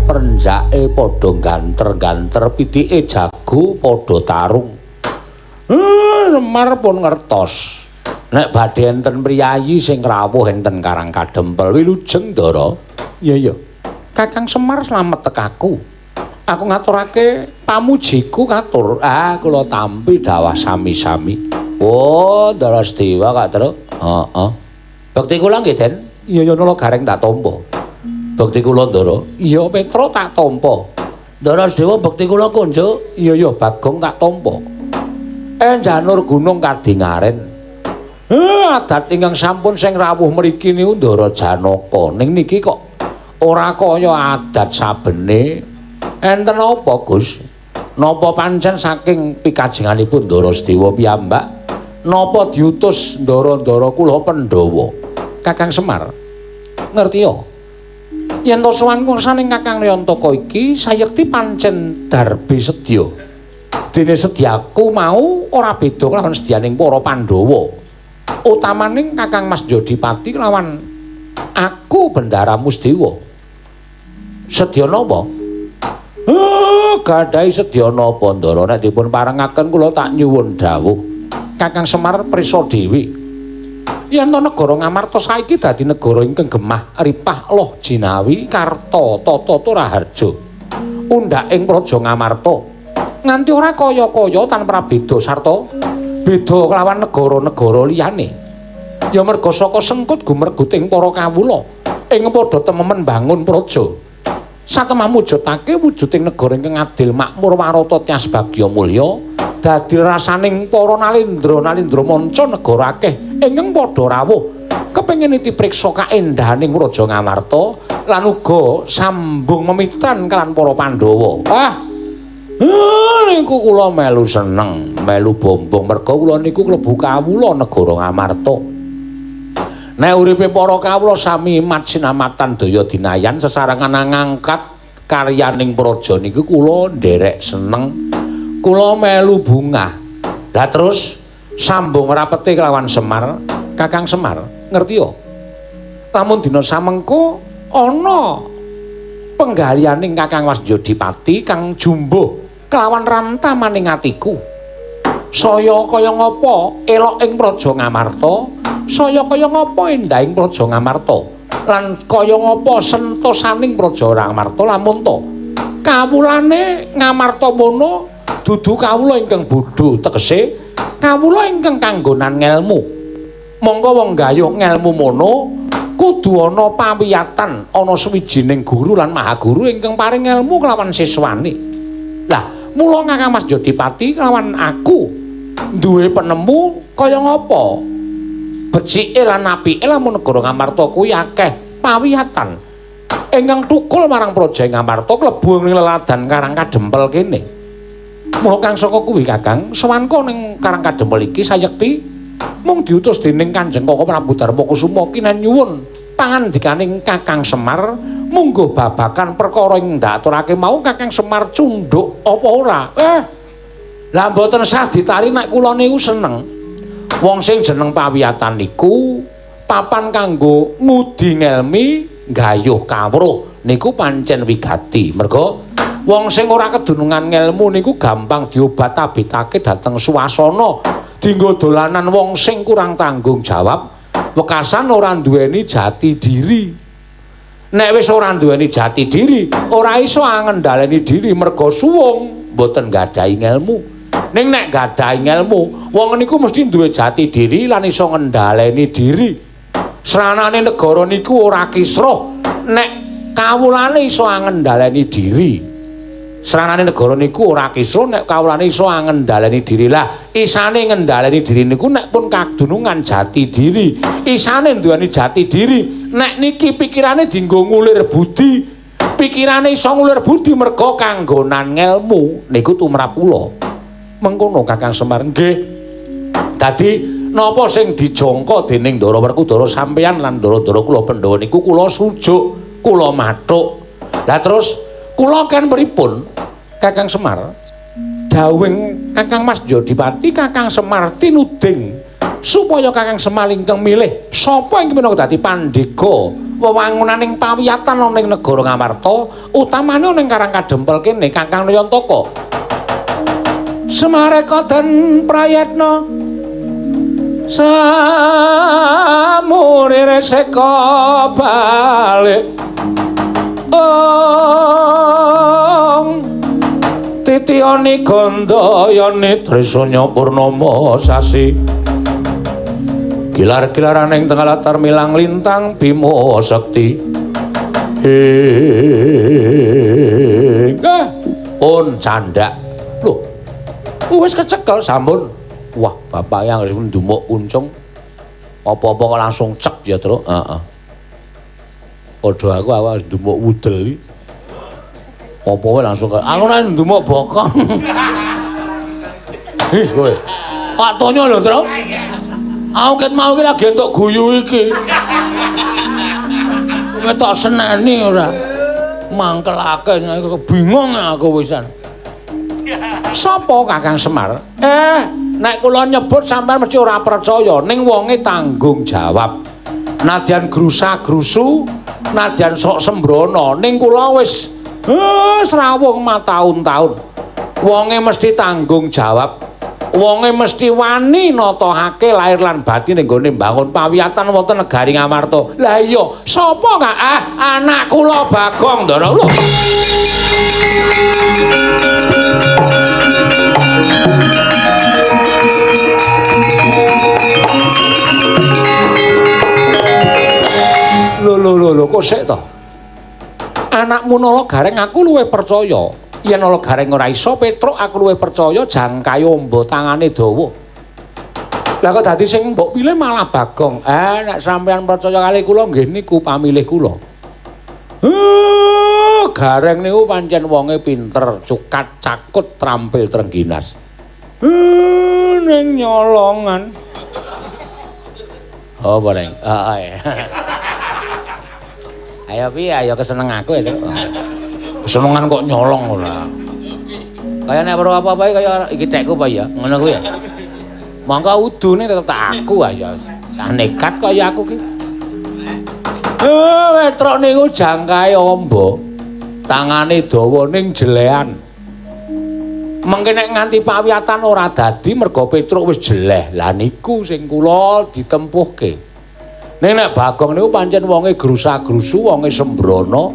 Perenjake padha ganter-ganter pitike jago padha tarung. Semar pun ngertos nek badhe enten priyayi sing rawuh enten Karang Kadempel. Wilujeng Ndara. Iya iya. Kakang Semar slamet tekaku. Aku ngaturake pamujiku katur. Ah, kula tampi dawah sami-sami. Oh, Ndara Sedewa Kak Truk. Heeh. Bekti kula nggih, Den. Iya iya nala gareng tak tampa. Bekti kula Ndara. Iya Petro tak tampa. Ndara Sedewa bekti kula kunjuk. Iya iya Bagong tak tampa. Janur gunung kadingaren. Adat ingkang sampun sing rawuh mriki niku Ndara Janaka. Ning niki kok ora kaya adat sabene. Enten apa, Gus? Napa pancen saking pikajenganipun Ndara Sedewa piyambak? Napa diutus ndara-ndara kula Pandhawa? Kakang Semar, ngerti ya? Yen to sowan ngrsaning Kakang Nayantaka iki sayekti pancen darbe sedya. Dene sedyaku mau ora beda kelawan sedyaning para Pandhawa. Utamaning Kakang Mas Jodipati kelawan aku Bendara Musdewa. Sedya napa? Gadhahi sedya napa Ndara nek dipun parengaken kula tak nyuwun dawuh. Kakang Semar prisa dhewe. Yen to negara Ngamarta saiki dadi negara ingkang gemah ripah loh jinawi karta tata raharja. Undhak ing praja Ngamarta nganti ora kaya-kaya tanpa beda sarta beda kelawan negara-negara liyane. Ya merga saka sengkut gumerguting para kawula ing padha tememen bangun praja. Satemah mujudake wujuding negara ingkang adil makmur warata tyas bagya mulya. Dadi rasaning para nalendra-nalendra manca negara akeh ingkang padha rawuh kepengin dipriksa kaendahaning Praja Ngamarta lan uga sambung memitran kalawan para Pandhawa. Ah, niku kula melu seneng, melu bombong merga kula niku klebu kawula negara Ngamarta. Nek uripe para kawula sami mat sinamatan daya dinayan sesarengan ngangkat karyaning praja niku kula nderek seneng. Kula melu bungah. Lah terus sambung rapete kelawan Semar, Kakang Semar, ngerti ya? Lamun dina samengko ana penggalianing Kakang Mas Jodipati kang jumbuh Kelawan rantamaning atiku. Saya kaya ngapa elok ing Praja Ngamarta, saya kaya ngapa endahing Praja Ngamarta, lan kaya ngapa sentosaning Praja Ngamarta lamun ta kawulane Ngamarta mono dudu kawula ingkang bodho, tegese kawula ingkang kanggonan ngelmu. Mongko wong gayuh ngelmu mono kudu ana pawiyatan, ana sawijining guru lan mahaguru ingkang paring ngelmu kelawan siswane. Lah, mula Kakang Mas Jodipati kelawan aku duwe penemu kaya ngapa becike lan apike lamun negara Ngamarta kuwi akeh pawiyatan ingkang thukul marang Praja Ngamarta klebu ing leladan Karang Kadempel kene. Mula kang saka kuwi Kakang, sowanka ning Karang Kadempel iki sayekti mung diutus dening Kanjeng Koko Prabu Darma Kusuma kinan nyuwun pangandikaning Kakang Semar munggo babakan perkara ing ndaturake mau Kakang Semar cundhuk apa ora. Lah mboten sah ditari nek kula niku seneng. Wong sing jeneng pawiyatan niku papan kanggo ngudi ngelmi gayuh kawruh niku pancen wigati. Merga wong sing ora kedunungan ngelmu niku gampang diobat-abitake dhateng suasana, dienggo dolanan wong sing kurang tanggung jawab, wekasan ora duweni jati diri. Nek wis ora duweni jati diri, ora iso ngendhaleni diri merga suwung mboten nggadahi ngelmu. Ning nek nggadahi ngelmu, wong niku mesti duwe jati diri lan iso ngendhaleni diri. Sranane negara niku ora kisruh nek kawulane iso ngendhaleni diri. Sranane negara niku ora kisruh nek kawulane iso ngendhaleni diri. Lah, isane ngendhaleni diri niku nek pun kadunungan jati diri. Isane nduweni jati diri nek niki pikirane dienggo ngulir budi. Pikirane iso ngulir budi merga kanggonan ngelmu niku tumrap kula. Mengkono Kakang Semar. Nggih. Dadi napa sing dijangka dening Ndara Werkudara sampeyan lan ndara-ndara kula Pandhawa niku kula sujuk, kula mathuk. Lah terus kula ken pripun Kakang Semar? Dawuhing Kakang Mas Jodipati, Kakang Semar tinuding supaya Kakang Semar ingkang milih sapa ing minangka dadi pandega wewangunaning pawiyatan ana ing negara Ngamarta, utamane ana ing Karang Kadempel kene Kakang Nayantaka. Semareka den prayatna samuri reseka balik ong titiyani gandayani trisanya purnama sasi gilar-gilaran ing tengah latar milang lintang bima sekti. Pun candak lho wis kecekel sampun. Wah, bapak yang wis ndumuk kuncung apa-apa kok langsung cek ya, Truk. Heeh. Padha aku awak ndumuk wudel iki. Apa wae langsung aku nek ndumuk bokong. Hih, kowe. Pak Tonyo lho, Truk. Aku ket mau iki lagi entuk guyu iki. Kowe tok seneni ora. Mangkelake bingung aku wisan. Sapa Kakang Semar? Nek kula nyebut sampean mesti ora percaya, ning wonge tanggung jawab. Nadyan grusa-grusu, nadyan sok sembrono, ning kula wis srawung mataun-taun. Wonge mesti tanggung jawab. Wonge mesti wani natahake lahir lan batin ning gone mbangun pawiyatan wonten negari Ngamarta. Lah iya, sapa Kak? Anak kula Bagong, Ndara lho. Lho lho lho lho, kok sik to? Anakmu Nala Gareng aku luwih percaya. Yen Nala Gareng ora iso Petruk aku luwih percaya jangkae amba tangane dawa. Lah kok dadi sing mbok pilih malah Bagong. Nek sampean percaya kali kula nggih niku pamilih kula. Gareng niku pancen wonge pinter, cukat cakut trampil trengginas. Ning nyolongan. Oh, bareng. Heeh. Ayo piye, ayo keseneng aku ya, Truk. Kesenengan kok nyolong ora. Kaya nek perlu apa-apa kaya iki tekku apa ya? Ngono kuwi ya. Mongko udune tetep tak aku ayo. Cah nekat kaya aku ki. Petruk niku jangkae amba. Tangane dawa ning jelean. Mengke nek nganti pawiyatan ora dadi merga Petruk wis jeleh. Lah niku sing kula ditempuhke. Ning nek Bagong niku pancen wonge grusa-grusu, wonge sembrono.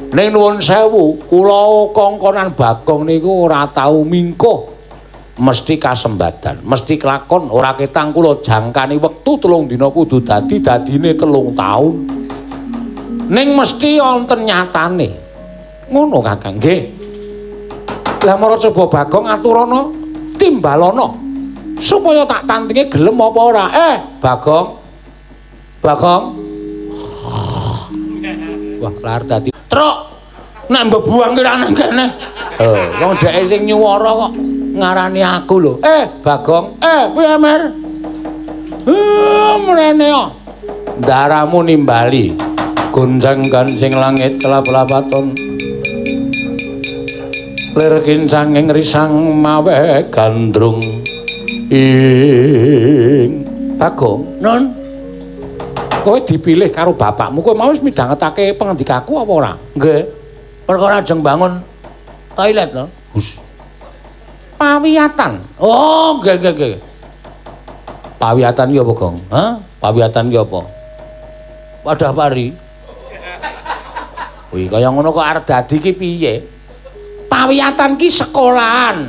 Ning nuwun sewu, kula kongkonan Bagong niku ora tau mingkuh. Mesti kasembadan, mesti kelakon, ora ketang kula jangkani wektu 3 dina kudu dadi, dadine 3 taun. Ning mesti wonten nyatane. Ngono Kakang, nggih. Lah mara coba Bagong aturana, timbalana supaya tak tantinge gelem apa ora. Bagong. Bagong. Wah, lar dadi truk. Nek mbebuang ki ra nang kene. Wong dheke sing nyuwara kok ngarani aku lho. Bagong, piye Mer? Mrene kok. Ndaramu nimbali. Gonjang-ganjing langit kelap-lapaton. Lir kincanging risang mawe gandrung. Ing Bagong, Nun. Kowe dipilih karo bapakmu, kowe mau wis midhangetake pengendikaku apa ora? Nggih. Perkara ajeng bangun toilet lho. Hus. Pawiyatan. Oh, nggih nggih nggih. Pawiyatan ki apa, Gong? Hah? Pawiyatan ki apa? Wadah pari. Wih, kaya ngono kok arep dadi ki piye? Pawiyatan ki sekolahan.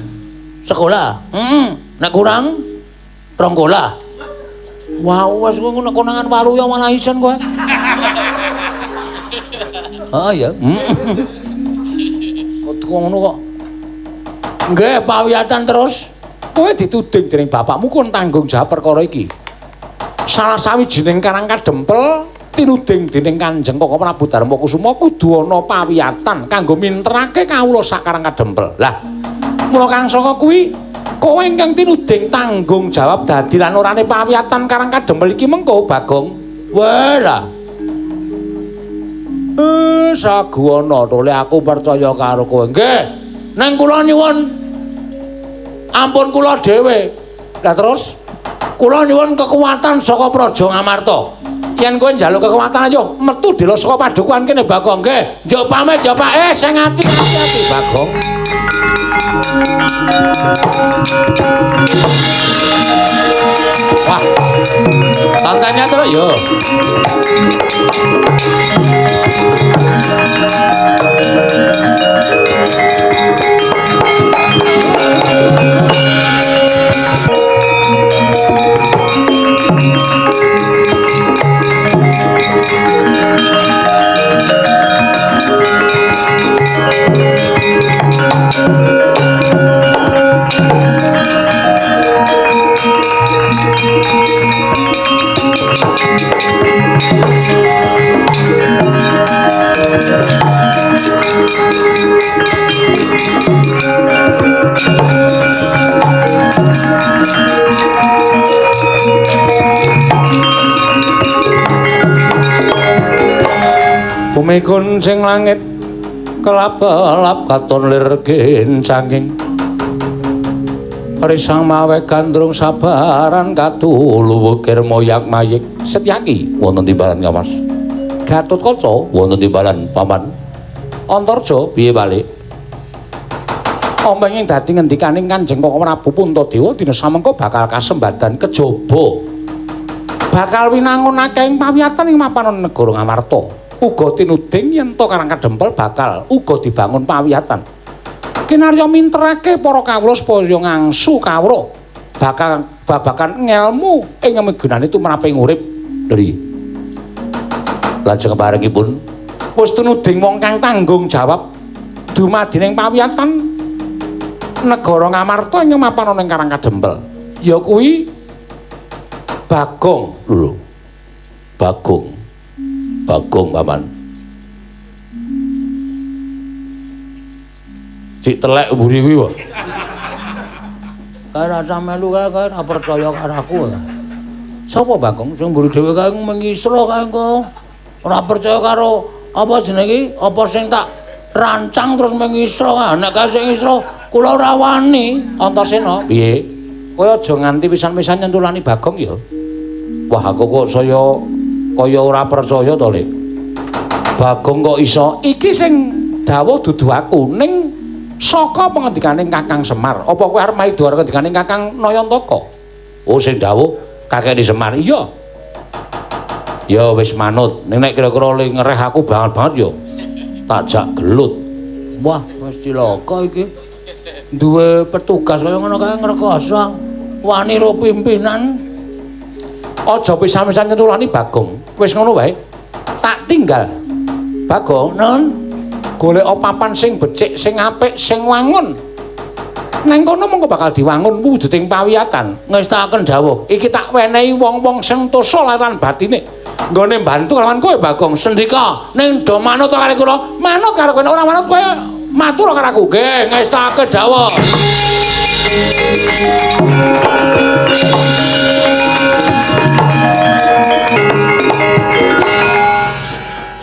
Sekolah? Heeh. Nek kurang 2 kolah. Wah, wis kowe nek konangan walu ya malah isen kowe. Oh iya. Kok ngono kok. Nggih, pawiyatan terus. Kowe dituding dening bapakmu kon tanggung jawab perkara iki. Salah sawijining Karang Kadempel tinuding dening Kanjeng Koko Prabu Darma Kusuma kudu ana pawiyatan kanggo minterake kawula sak Karang Kadempel. Lah, mula kang saka kuwi kowe ingkang tinuding tanggung jawab dadi lan orane pawiyatan Karang Kadempel iki mengko Bagong. Weh lah. Saguana tole aku percaya karo kowe. Nggih. Neng kula nyuwun ampun kula dhewe. Lah terus kula nyuwun kekuatan saka Praja Ngamarta. Yen kowe njaluk kekuatan ayo metu dela saka padukuhan kene Bagong. Nggih, njuk pamit ya Pak. Sing ati-ati Bagong. Wah. Tantanya terus yo. Bumi kuncing langit kelap-kelap katon lir kincanging risang mawe gandrung sabaran katulu wukir moyak mayik. Setyaki wonten timbalan Kamas. Gatotkaca wonten timbalan Paman. Antarja piye balik? Omeng dadi ngendikaning Kanjeng Koko Prabu Puntadewa dina samengko bakal kasembadan kejaba bakal winangun akehing pawiyatan ing mapanon negara Ngamarta. Uga tinuding yen to Karang Kadempel bakal uga dibangun pawiyatan. Kinarya minterake para kawula supaya ngangsu kawruh bakal babagan ngelmu ing migunane tumraping urip. Dari lajeng parengipun wis tinuding wong kang tanggung jawab dumadining pawiyatan negara Ngamarta ing mapanon ing Karang Kadempel. Ya kuwi Bagong lho. Bagong. Bagong Paman. Cik telek mburi kuwi wae. Kae rasa melu kae kae ora percaya karo aku. Sapa Bagong sing mburi dhewe kae mengisro kae engko. Ora percaya karo apa jenenge iki? Apa sing tak rancang terus mengisro. Nek kae sing ngisro kula ora wani. Antasena, piye? Kowe aja nganti pisan-pisan nyentulani Bagong ya. Wah, aku kok saya kaya ora percaya to, Lek. Bagong kok iso? Iki sing dawuh dudu aku, ning Saka pengendikane Kakang Semar, apa kowe arep maido karo ngendikane Kakang Nayantaka? Oh, sing dawuh kakekne Semar. Iya. Ya wis manut. Ning nek kira-kira le ngereh aku banget-banget ya tak jak gelut. Wah, wis cilaka iki. Duwe petugas kaya ngono kae ngrekoso. Wani ro pimpinan. Aja pisan-pisan nyetulani Bagong. Wis ngono wae. Tak tinggal. Bagong, Nun, golek papan sing becik, sing apik, sing wangun. Nang kono mengko bakal diwangun wujuding pawiyatan. Ngestakaken dawuh. Iki tak wenehi wong-wong sing tosa lan batine. Nggone mbantu lawan kowe Bagong. Sendika, ning do manut karo kula? Manut karo kowe, ora manut kowe matur karo aku. Nggih, ngestakaken dawuh.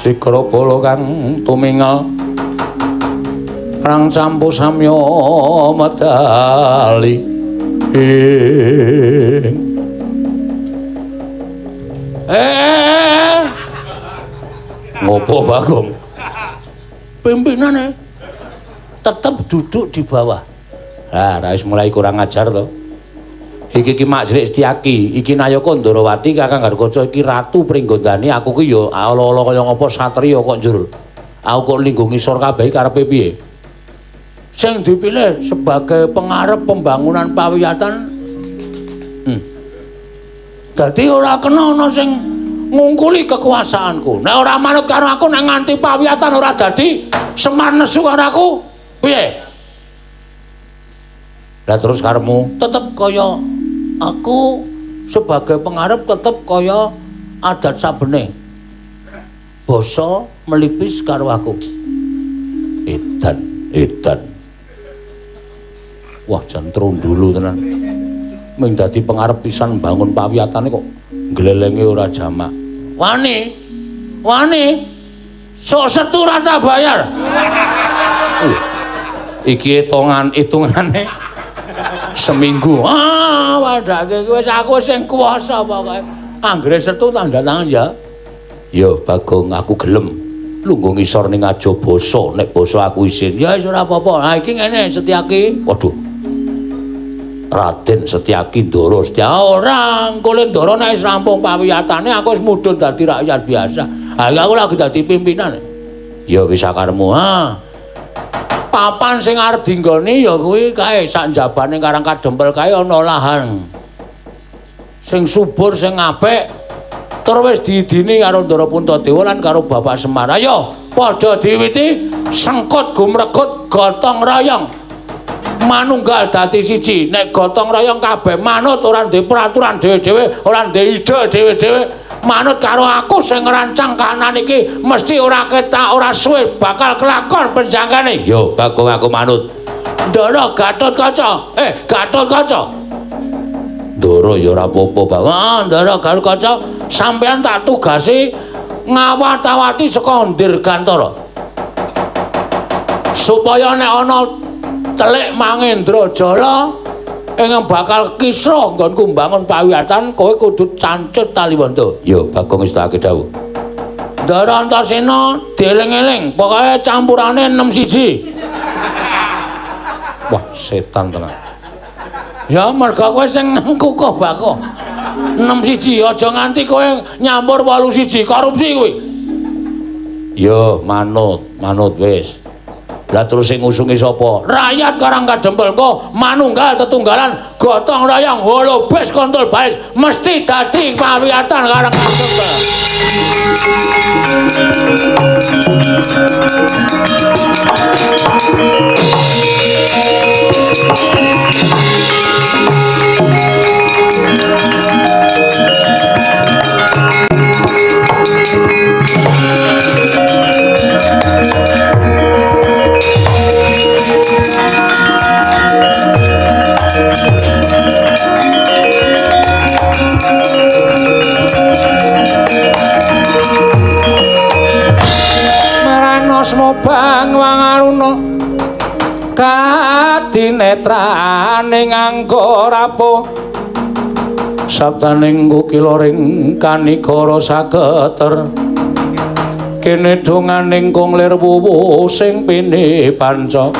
Sikara bala kang tumingal perang campu samya medali ing ngopo Bagong? Pimpinane tetep duduk di bawah. Ah, ra wis mulai kurang ajar to. Iki ki Mak Jrik Setyaki, iki Nayaka Ndorowati Kakang Garkaca iki Ratu Pringgondani, aku ki ya ala-ala kaya ngapa satriya kok njur. Aku kok linggo ngisor kabeh karepe piye? Sing dipilih sebagai pengarep pembangunan pawiyatan. Dadi ora kena ana sing ngungkuli kekuasaanku. Nek ora manut karo aku nek nganti pawiyatan ora dadi Semar nesu karo aku, piye? Lah terus karepmu tetep kaya aku sebagai pengarep tetep kaya adat sabene. Basa melipis karo aku. Edan, edan. Wah, jan trundulu tenan. Ming dadi pengarep pisan bangun pawiyatane kok glelenge ora jamak. Wani. Wani. Sok setu ora tak bayar. Iki hitungan-hitungane seminggu. Ah, wadake wis aku sing kuwasa pokoke. Anggere setu tanda tangan ya. Ya Bagong, aku gelem. Lungguh ngisor ning aja basa, nek basa aku isin. Ya wis ora apa-apa. Ha iki ngene Setyaki. Waduh. Raden Setyaki Ndara Setyaki. Ora, engko Ndara nek wis rampung pawiyatane aku wis mudhun dadi rakyat biasa. Ha iki aku lagi dadi pimpinan. Ya wis sakarepmu. Ha. Papan sing arep dinggoni ya kuwi kae sak njabane Karang Kadempel kae ana lahan sing subur sing apik tur wis diidini karo Ndara Puntadewa lan karo Bapak Semar. Ayo padha diwiti sengkut gumregut gotong royong manunggal dadi siji. Nek gotong royong kabeh manut ora ndek peraturan dhewe-dhewe, ora ndek ide dhewe-dhewe, manut karo aku sing ngrancang kahanan iki mesti ora ketak ora suwe bakal kelakon penjangkane. Yo Bagong aku manut. Ndara Gatotkaca, Gatotkaca. Ndara ya ora apa-apa, Bagong. Ah, Ndara Gatotkaca sampeyan tak tugasi ngawat-awati saka Dirgantara. Supaya nek ana telik Mangendrajala ingkang bakal kisruh nggonku mbangun pawiyatan, kowe kudu cancut taliwonto. Yo Bagong wis tak dawuh. Ndara Antasena dieling-eling, pokoke campurane 6-1. Wah, setan tenan. Ya merga kowe sing kukuh bakoh. 6-1 aja nganti kowe nyampur 8-1 korupsi kuwi. Yo manut, manut wis. Lah terus sing ngusungi sapa? Rakyat Karang Kadempel kok manunggal tetunggalan gotong royong holobes kontol baes mesti dadi pawiyatan Karang Kadempel. Smobang wangaruna kadinetrane nganggo rapuh sabdaning kukila ring kanikara saketer kene donganing kung lir wuwu sing pini panca.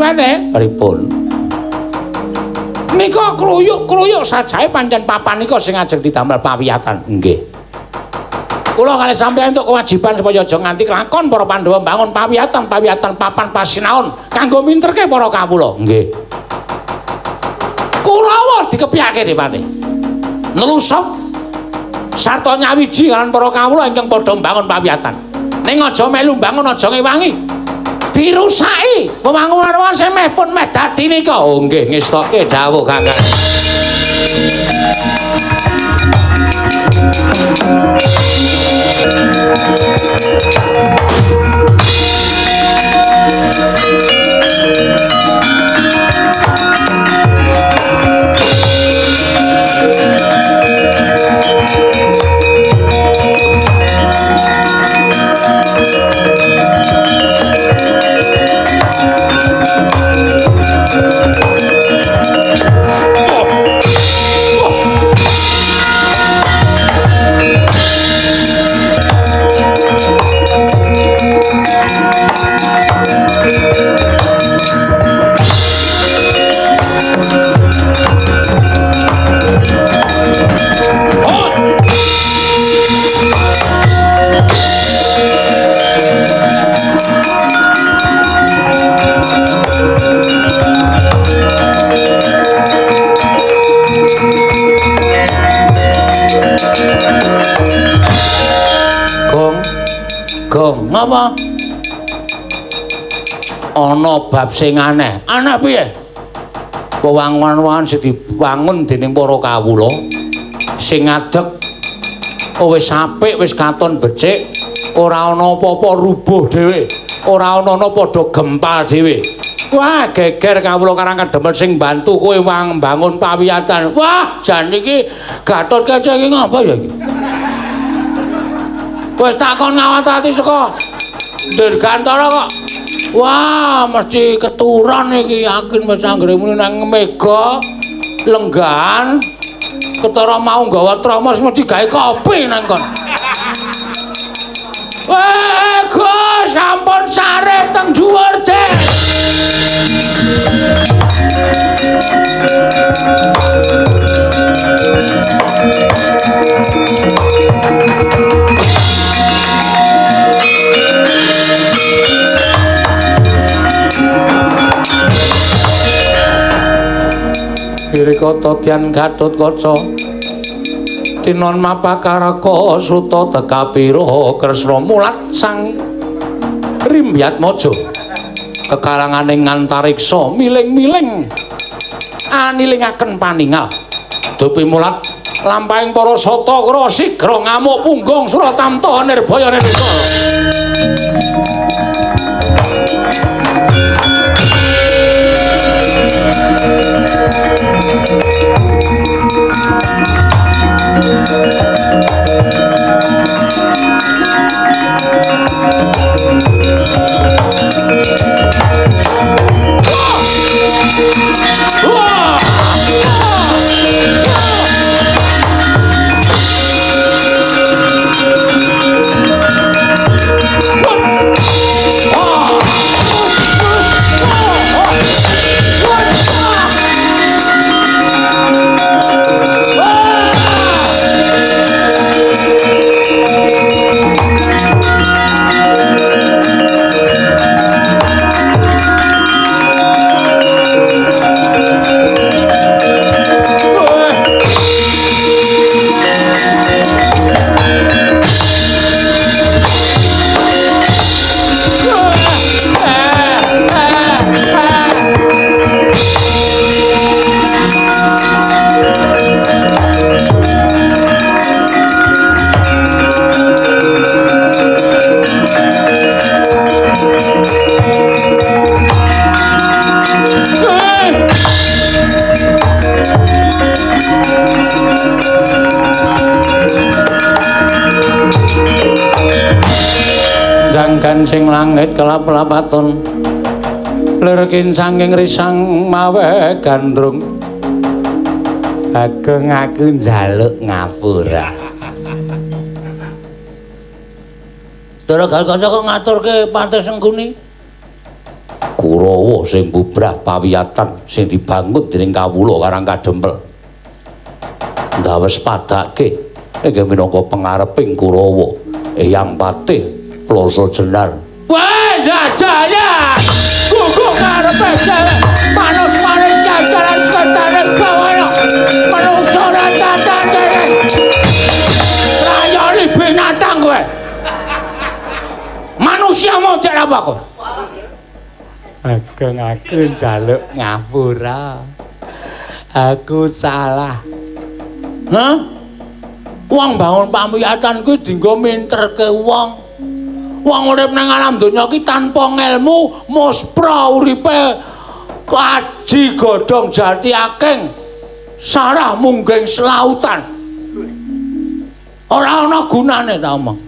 Dipate? Pripun? Nika kruyuk-kruyuk sajae pancen papan nika sing ajeng didamel pawiyatan. Nggih. Kula kalih sampeyan entuk kewajiban supaya aja nganti kelakon para Pandhawa mbangun pawiyatan-pawiyatan papan pasinaon kanggo minterke para kawula. Nggih. Kurawa dikepyake Dipate. Nelusup sarta nyawiji lan para kawula ingkang padha mbangun pawiyatan. Ning aja melu mbangun, aja ngewangi. Dirusaki wewangunan sing meh pun meh dadi nika. Oh nggih, ngestoke dawuh Kakang. Gong, ngapa? Ana bab sing aneh. Aneh piye? Wewangunan sing diwangun dening para kawula sing ngadeg wis apik, wis katon becik, ora ana apa-apa rubuh dhewe, ora ana-ana padha gempal dhewe. Wah, geger kawula Karang Kadempel sing bantu kowe mbangun pawiyatan. Wah, jan iki Gatotkaca iki ngapa ya iki? Wis takon ngawat-ati saka Dirgantara kok. Wah, mesti keturon iki, yakin wis anggere muni nang mega lenggahan ketara mau nggawa tromos mesti gawe kopi nang kon. Wah, Gus, sampun sare teng dhuwur, Dek. Wirikata Dyan Gatotkaca tinon mapakaraka suta tekapira Kresna mulat sang Rimbyatmaja kekalanganing antariksa miling-miling anilingaken paningal dupi mulat lampahing para sata kura sigra ngamuk punggung Suratamta nirbaya nirkala. Kancing langit kelap-lapaton lir kincanging risang mawe gandrung. Ageng aku njaluk ngapura. Ndara Gatotkaca kok ngaturke Patih Sengkuni? Kurawa sing bubrah pawiyatan sing dibangun dening kawula Karang Kadempel. Ndawes padake inggih minangka pengareping Kurawa Eyang Patih Ploso Jenar. Wah, ya jaya. Guguk karepe dhewe. Manuswane jajaran seketane bawana. Manungsa ora tatane. Rayone binatang kowe. Manusia model apa kowe? Ageng aku njaluk ngapura. Aku salah. Hah? Wong bangun pamuyatan kuwi dienggo minterke wong. Wong urip nang alam donya iki tanpa ngelmu, muspra uripe aji godhong jati aking, sarah mungging selautan. Ora ana gunane ta omong.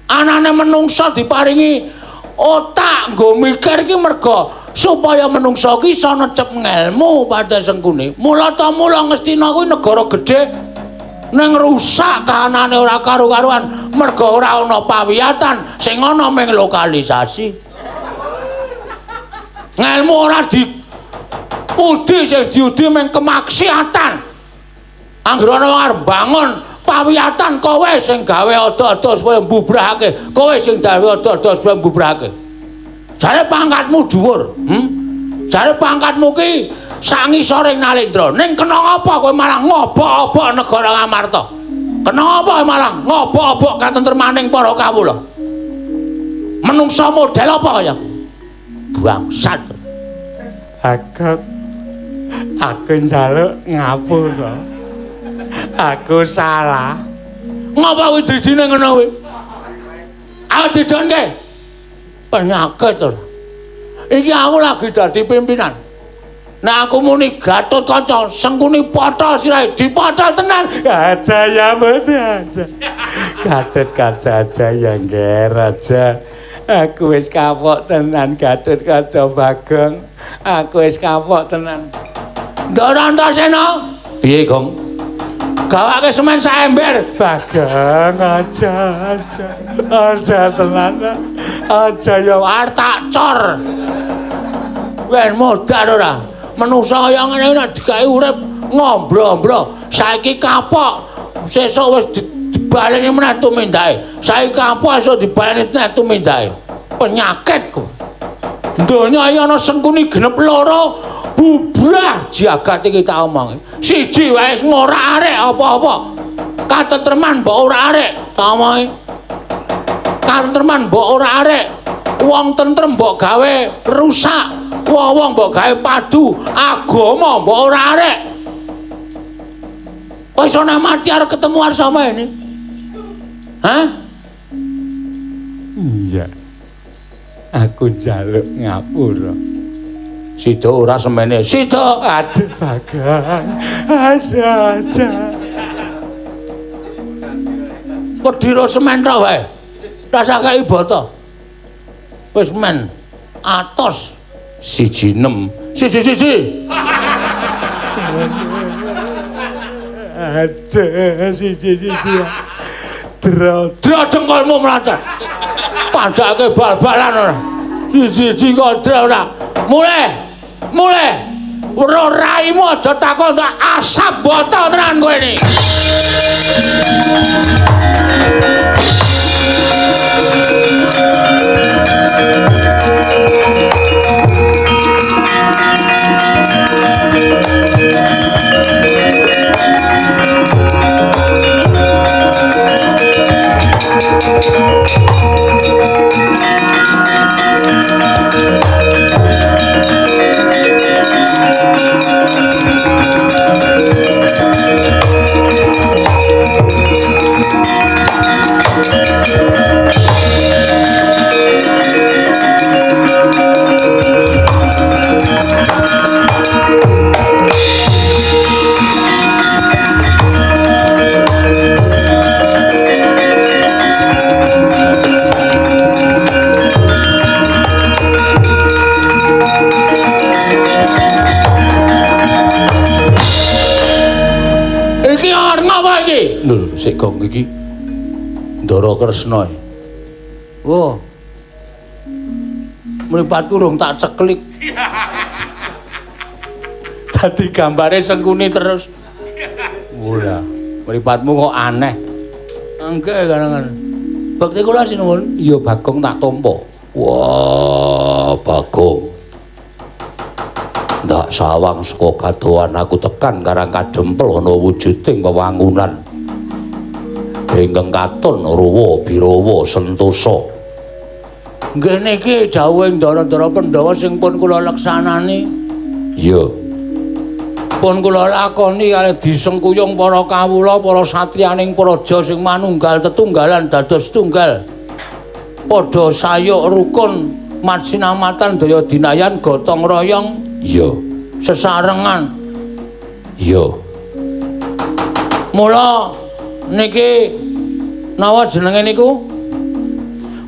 Anane menungsa diparingi otak nggo mikir iki merga supaya menungsa iki iso necep ngelmu pada sengkune. Mula ta mula Ngastina kuwi negara gedhe ning rusak kahanane ora karu-karuan merga ora ana pawiyatan, sing ana mung lokalisasi. Ngelmu ora diudi, sing diudi mung kemaksiatan. Anggere ana wong arep bangun pawiyatan, kowe sing gawe ada-ada supaya mbubrahake, kowe sing gawe ada-ada supaya mbubrahake. Jare pangkatmu dhuwur, Jare pangkatmu ki sak ngisoring Nalendra. Ning kena apa kowe malah ngobok-obok negara Ngamarta? Kena apa kowe malah ngobok-obok katentremaning para kawula? Menungsa model apa kaya? Bangsat. Aku njaluk ngapura. Aku salah. Ngapa kuwi dijine ngono kuwi? Aku didonke. Penyakit ora. Iki aku lagi dadi pimpinan. Nek aku muni Gatotkaca, Sengkuni potol sirahe, dipotol tenan. Aja ya mboten aja. Gatotkaca aja ya ngger aja. Aku wis kapok tenan Gatotkaca Bagong. Aku wis kapok tenan. Ndara Antasena. Piye, Gong? Gawake semen sak ember. Bagong aja aja. Aja tenan. Aja ya arep tak cor. Wen modar ora. Menungsa kaya ngene nek digawe urip ngombro-ombro. Saiki kapok, sesuk wis dibaleni meneh tumindake. Saiki kapok esuk dibaleni meneh tumindake. Penyakit ku. Donya iki ana Sengkuni genep loro bubrah jagat iki tak omongi. Siji wae wis ngorak-arik apa-apa. Katentreman mbok ora arek, tak omongi. Katentreman mbok ora arek. Wong tentrem mbok gawe rusak. Wong-wong mbok gawe padu, agama mbok ora arek. Kok iso nang mati arep ketemu arep sama ini? Hah? Iya. Aku njaluk ngapura. Sida ora semene. Sida. Aduh Bagong. Aduh aja. Kedira semen tok wae. Rasah kei bata. Wis men atos. 1-6. 1-1. Aduh, 1-1. Dro, dro dengkulmu mlacat. Padake bal-balan ora. 1-1 kok dro ora. Mulih. Mulih. Weruh raimu aja takon tak asap botol tenan kowe iki. Lho, sik gong iki Ndara Kresna. Wah. Mripatku rung tak ceklik. Dadi gambare Sengkuni terus. Ora, mripatmu kok aneh. Engke karangan. Bekti kula sinuwun. Iya Bagong tak tampa. Wah, Bagong. Ndak sawang saka kadohan aku tekan Karang Kadempel ana wujuding wewangunan. Ingkang katon ruwa birawa sentosa. Nggih niki dawuhing ndara-ndara Pandhawa sing pun kula leksanani. Iya. Pun kula lakoni kalih disengkuyung para kawula, para satriyaning praja sing manunggal tetunggalan dados tunggal. Padha sayuk rukun matsinamatan daya dinayan gotong royong. Iya. Sesarengan. Iya. Mula niki nawa jenenge niku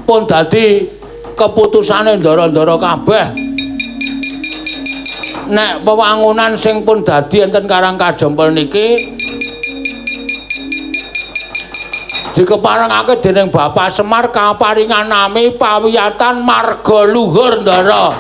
pun dadi keputusane ndara-ndara kabeh. Nek wewangunan sing pun dadi enten Karang Kadempel niki dikeparengake dening Bapak Semar kaparingan nami Pawiyatan Marga Luhur, Ndara.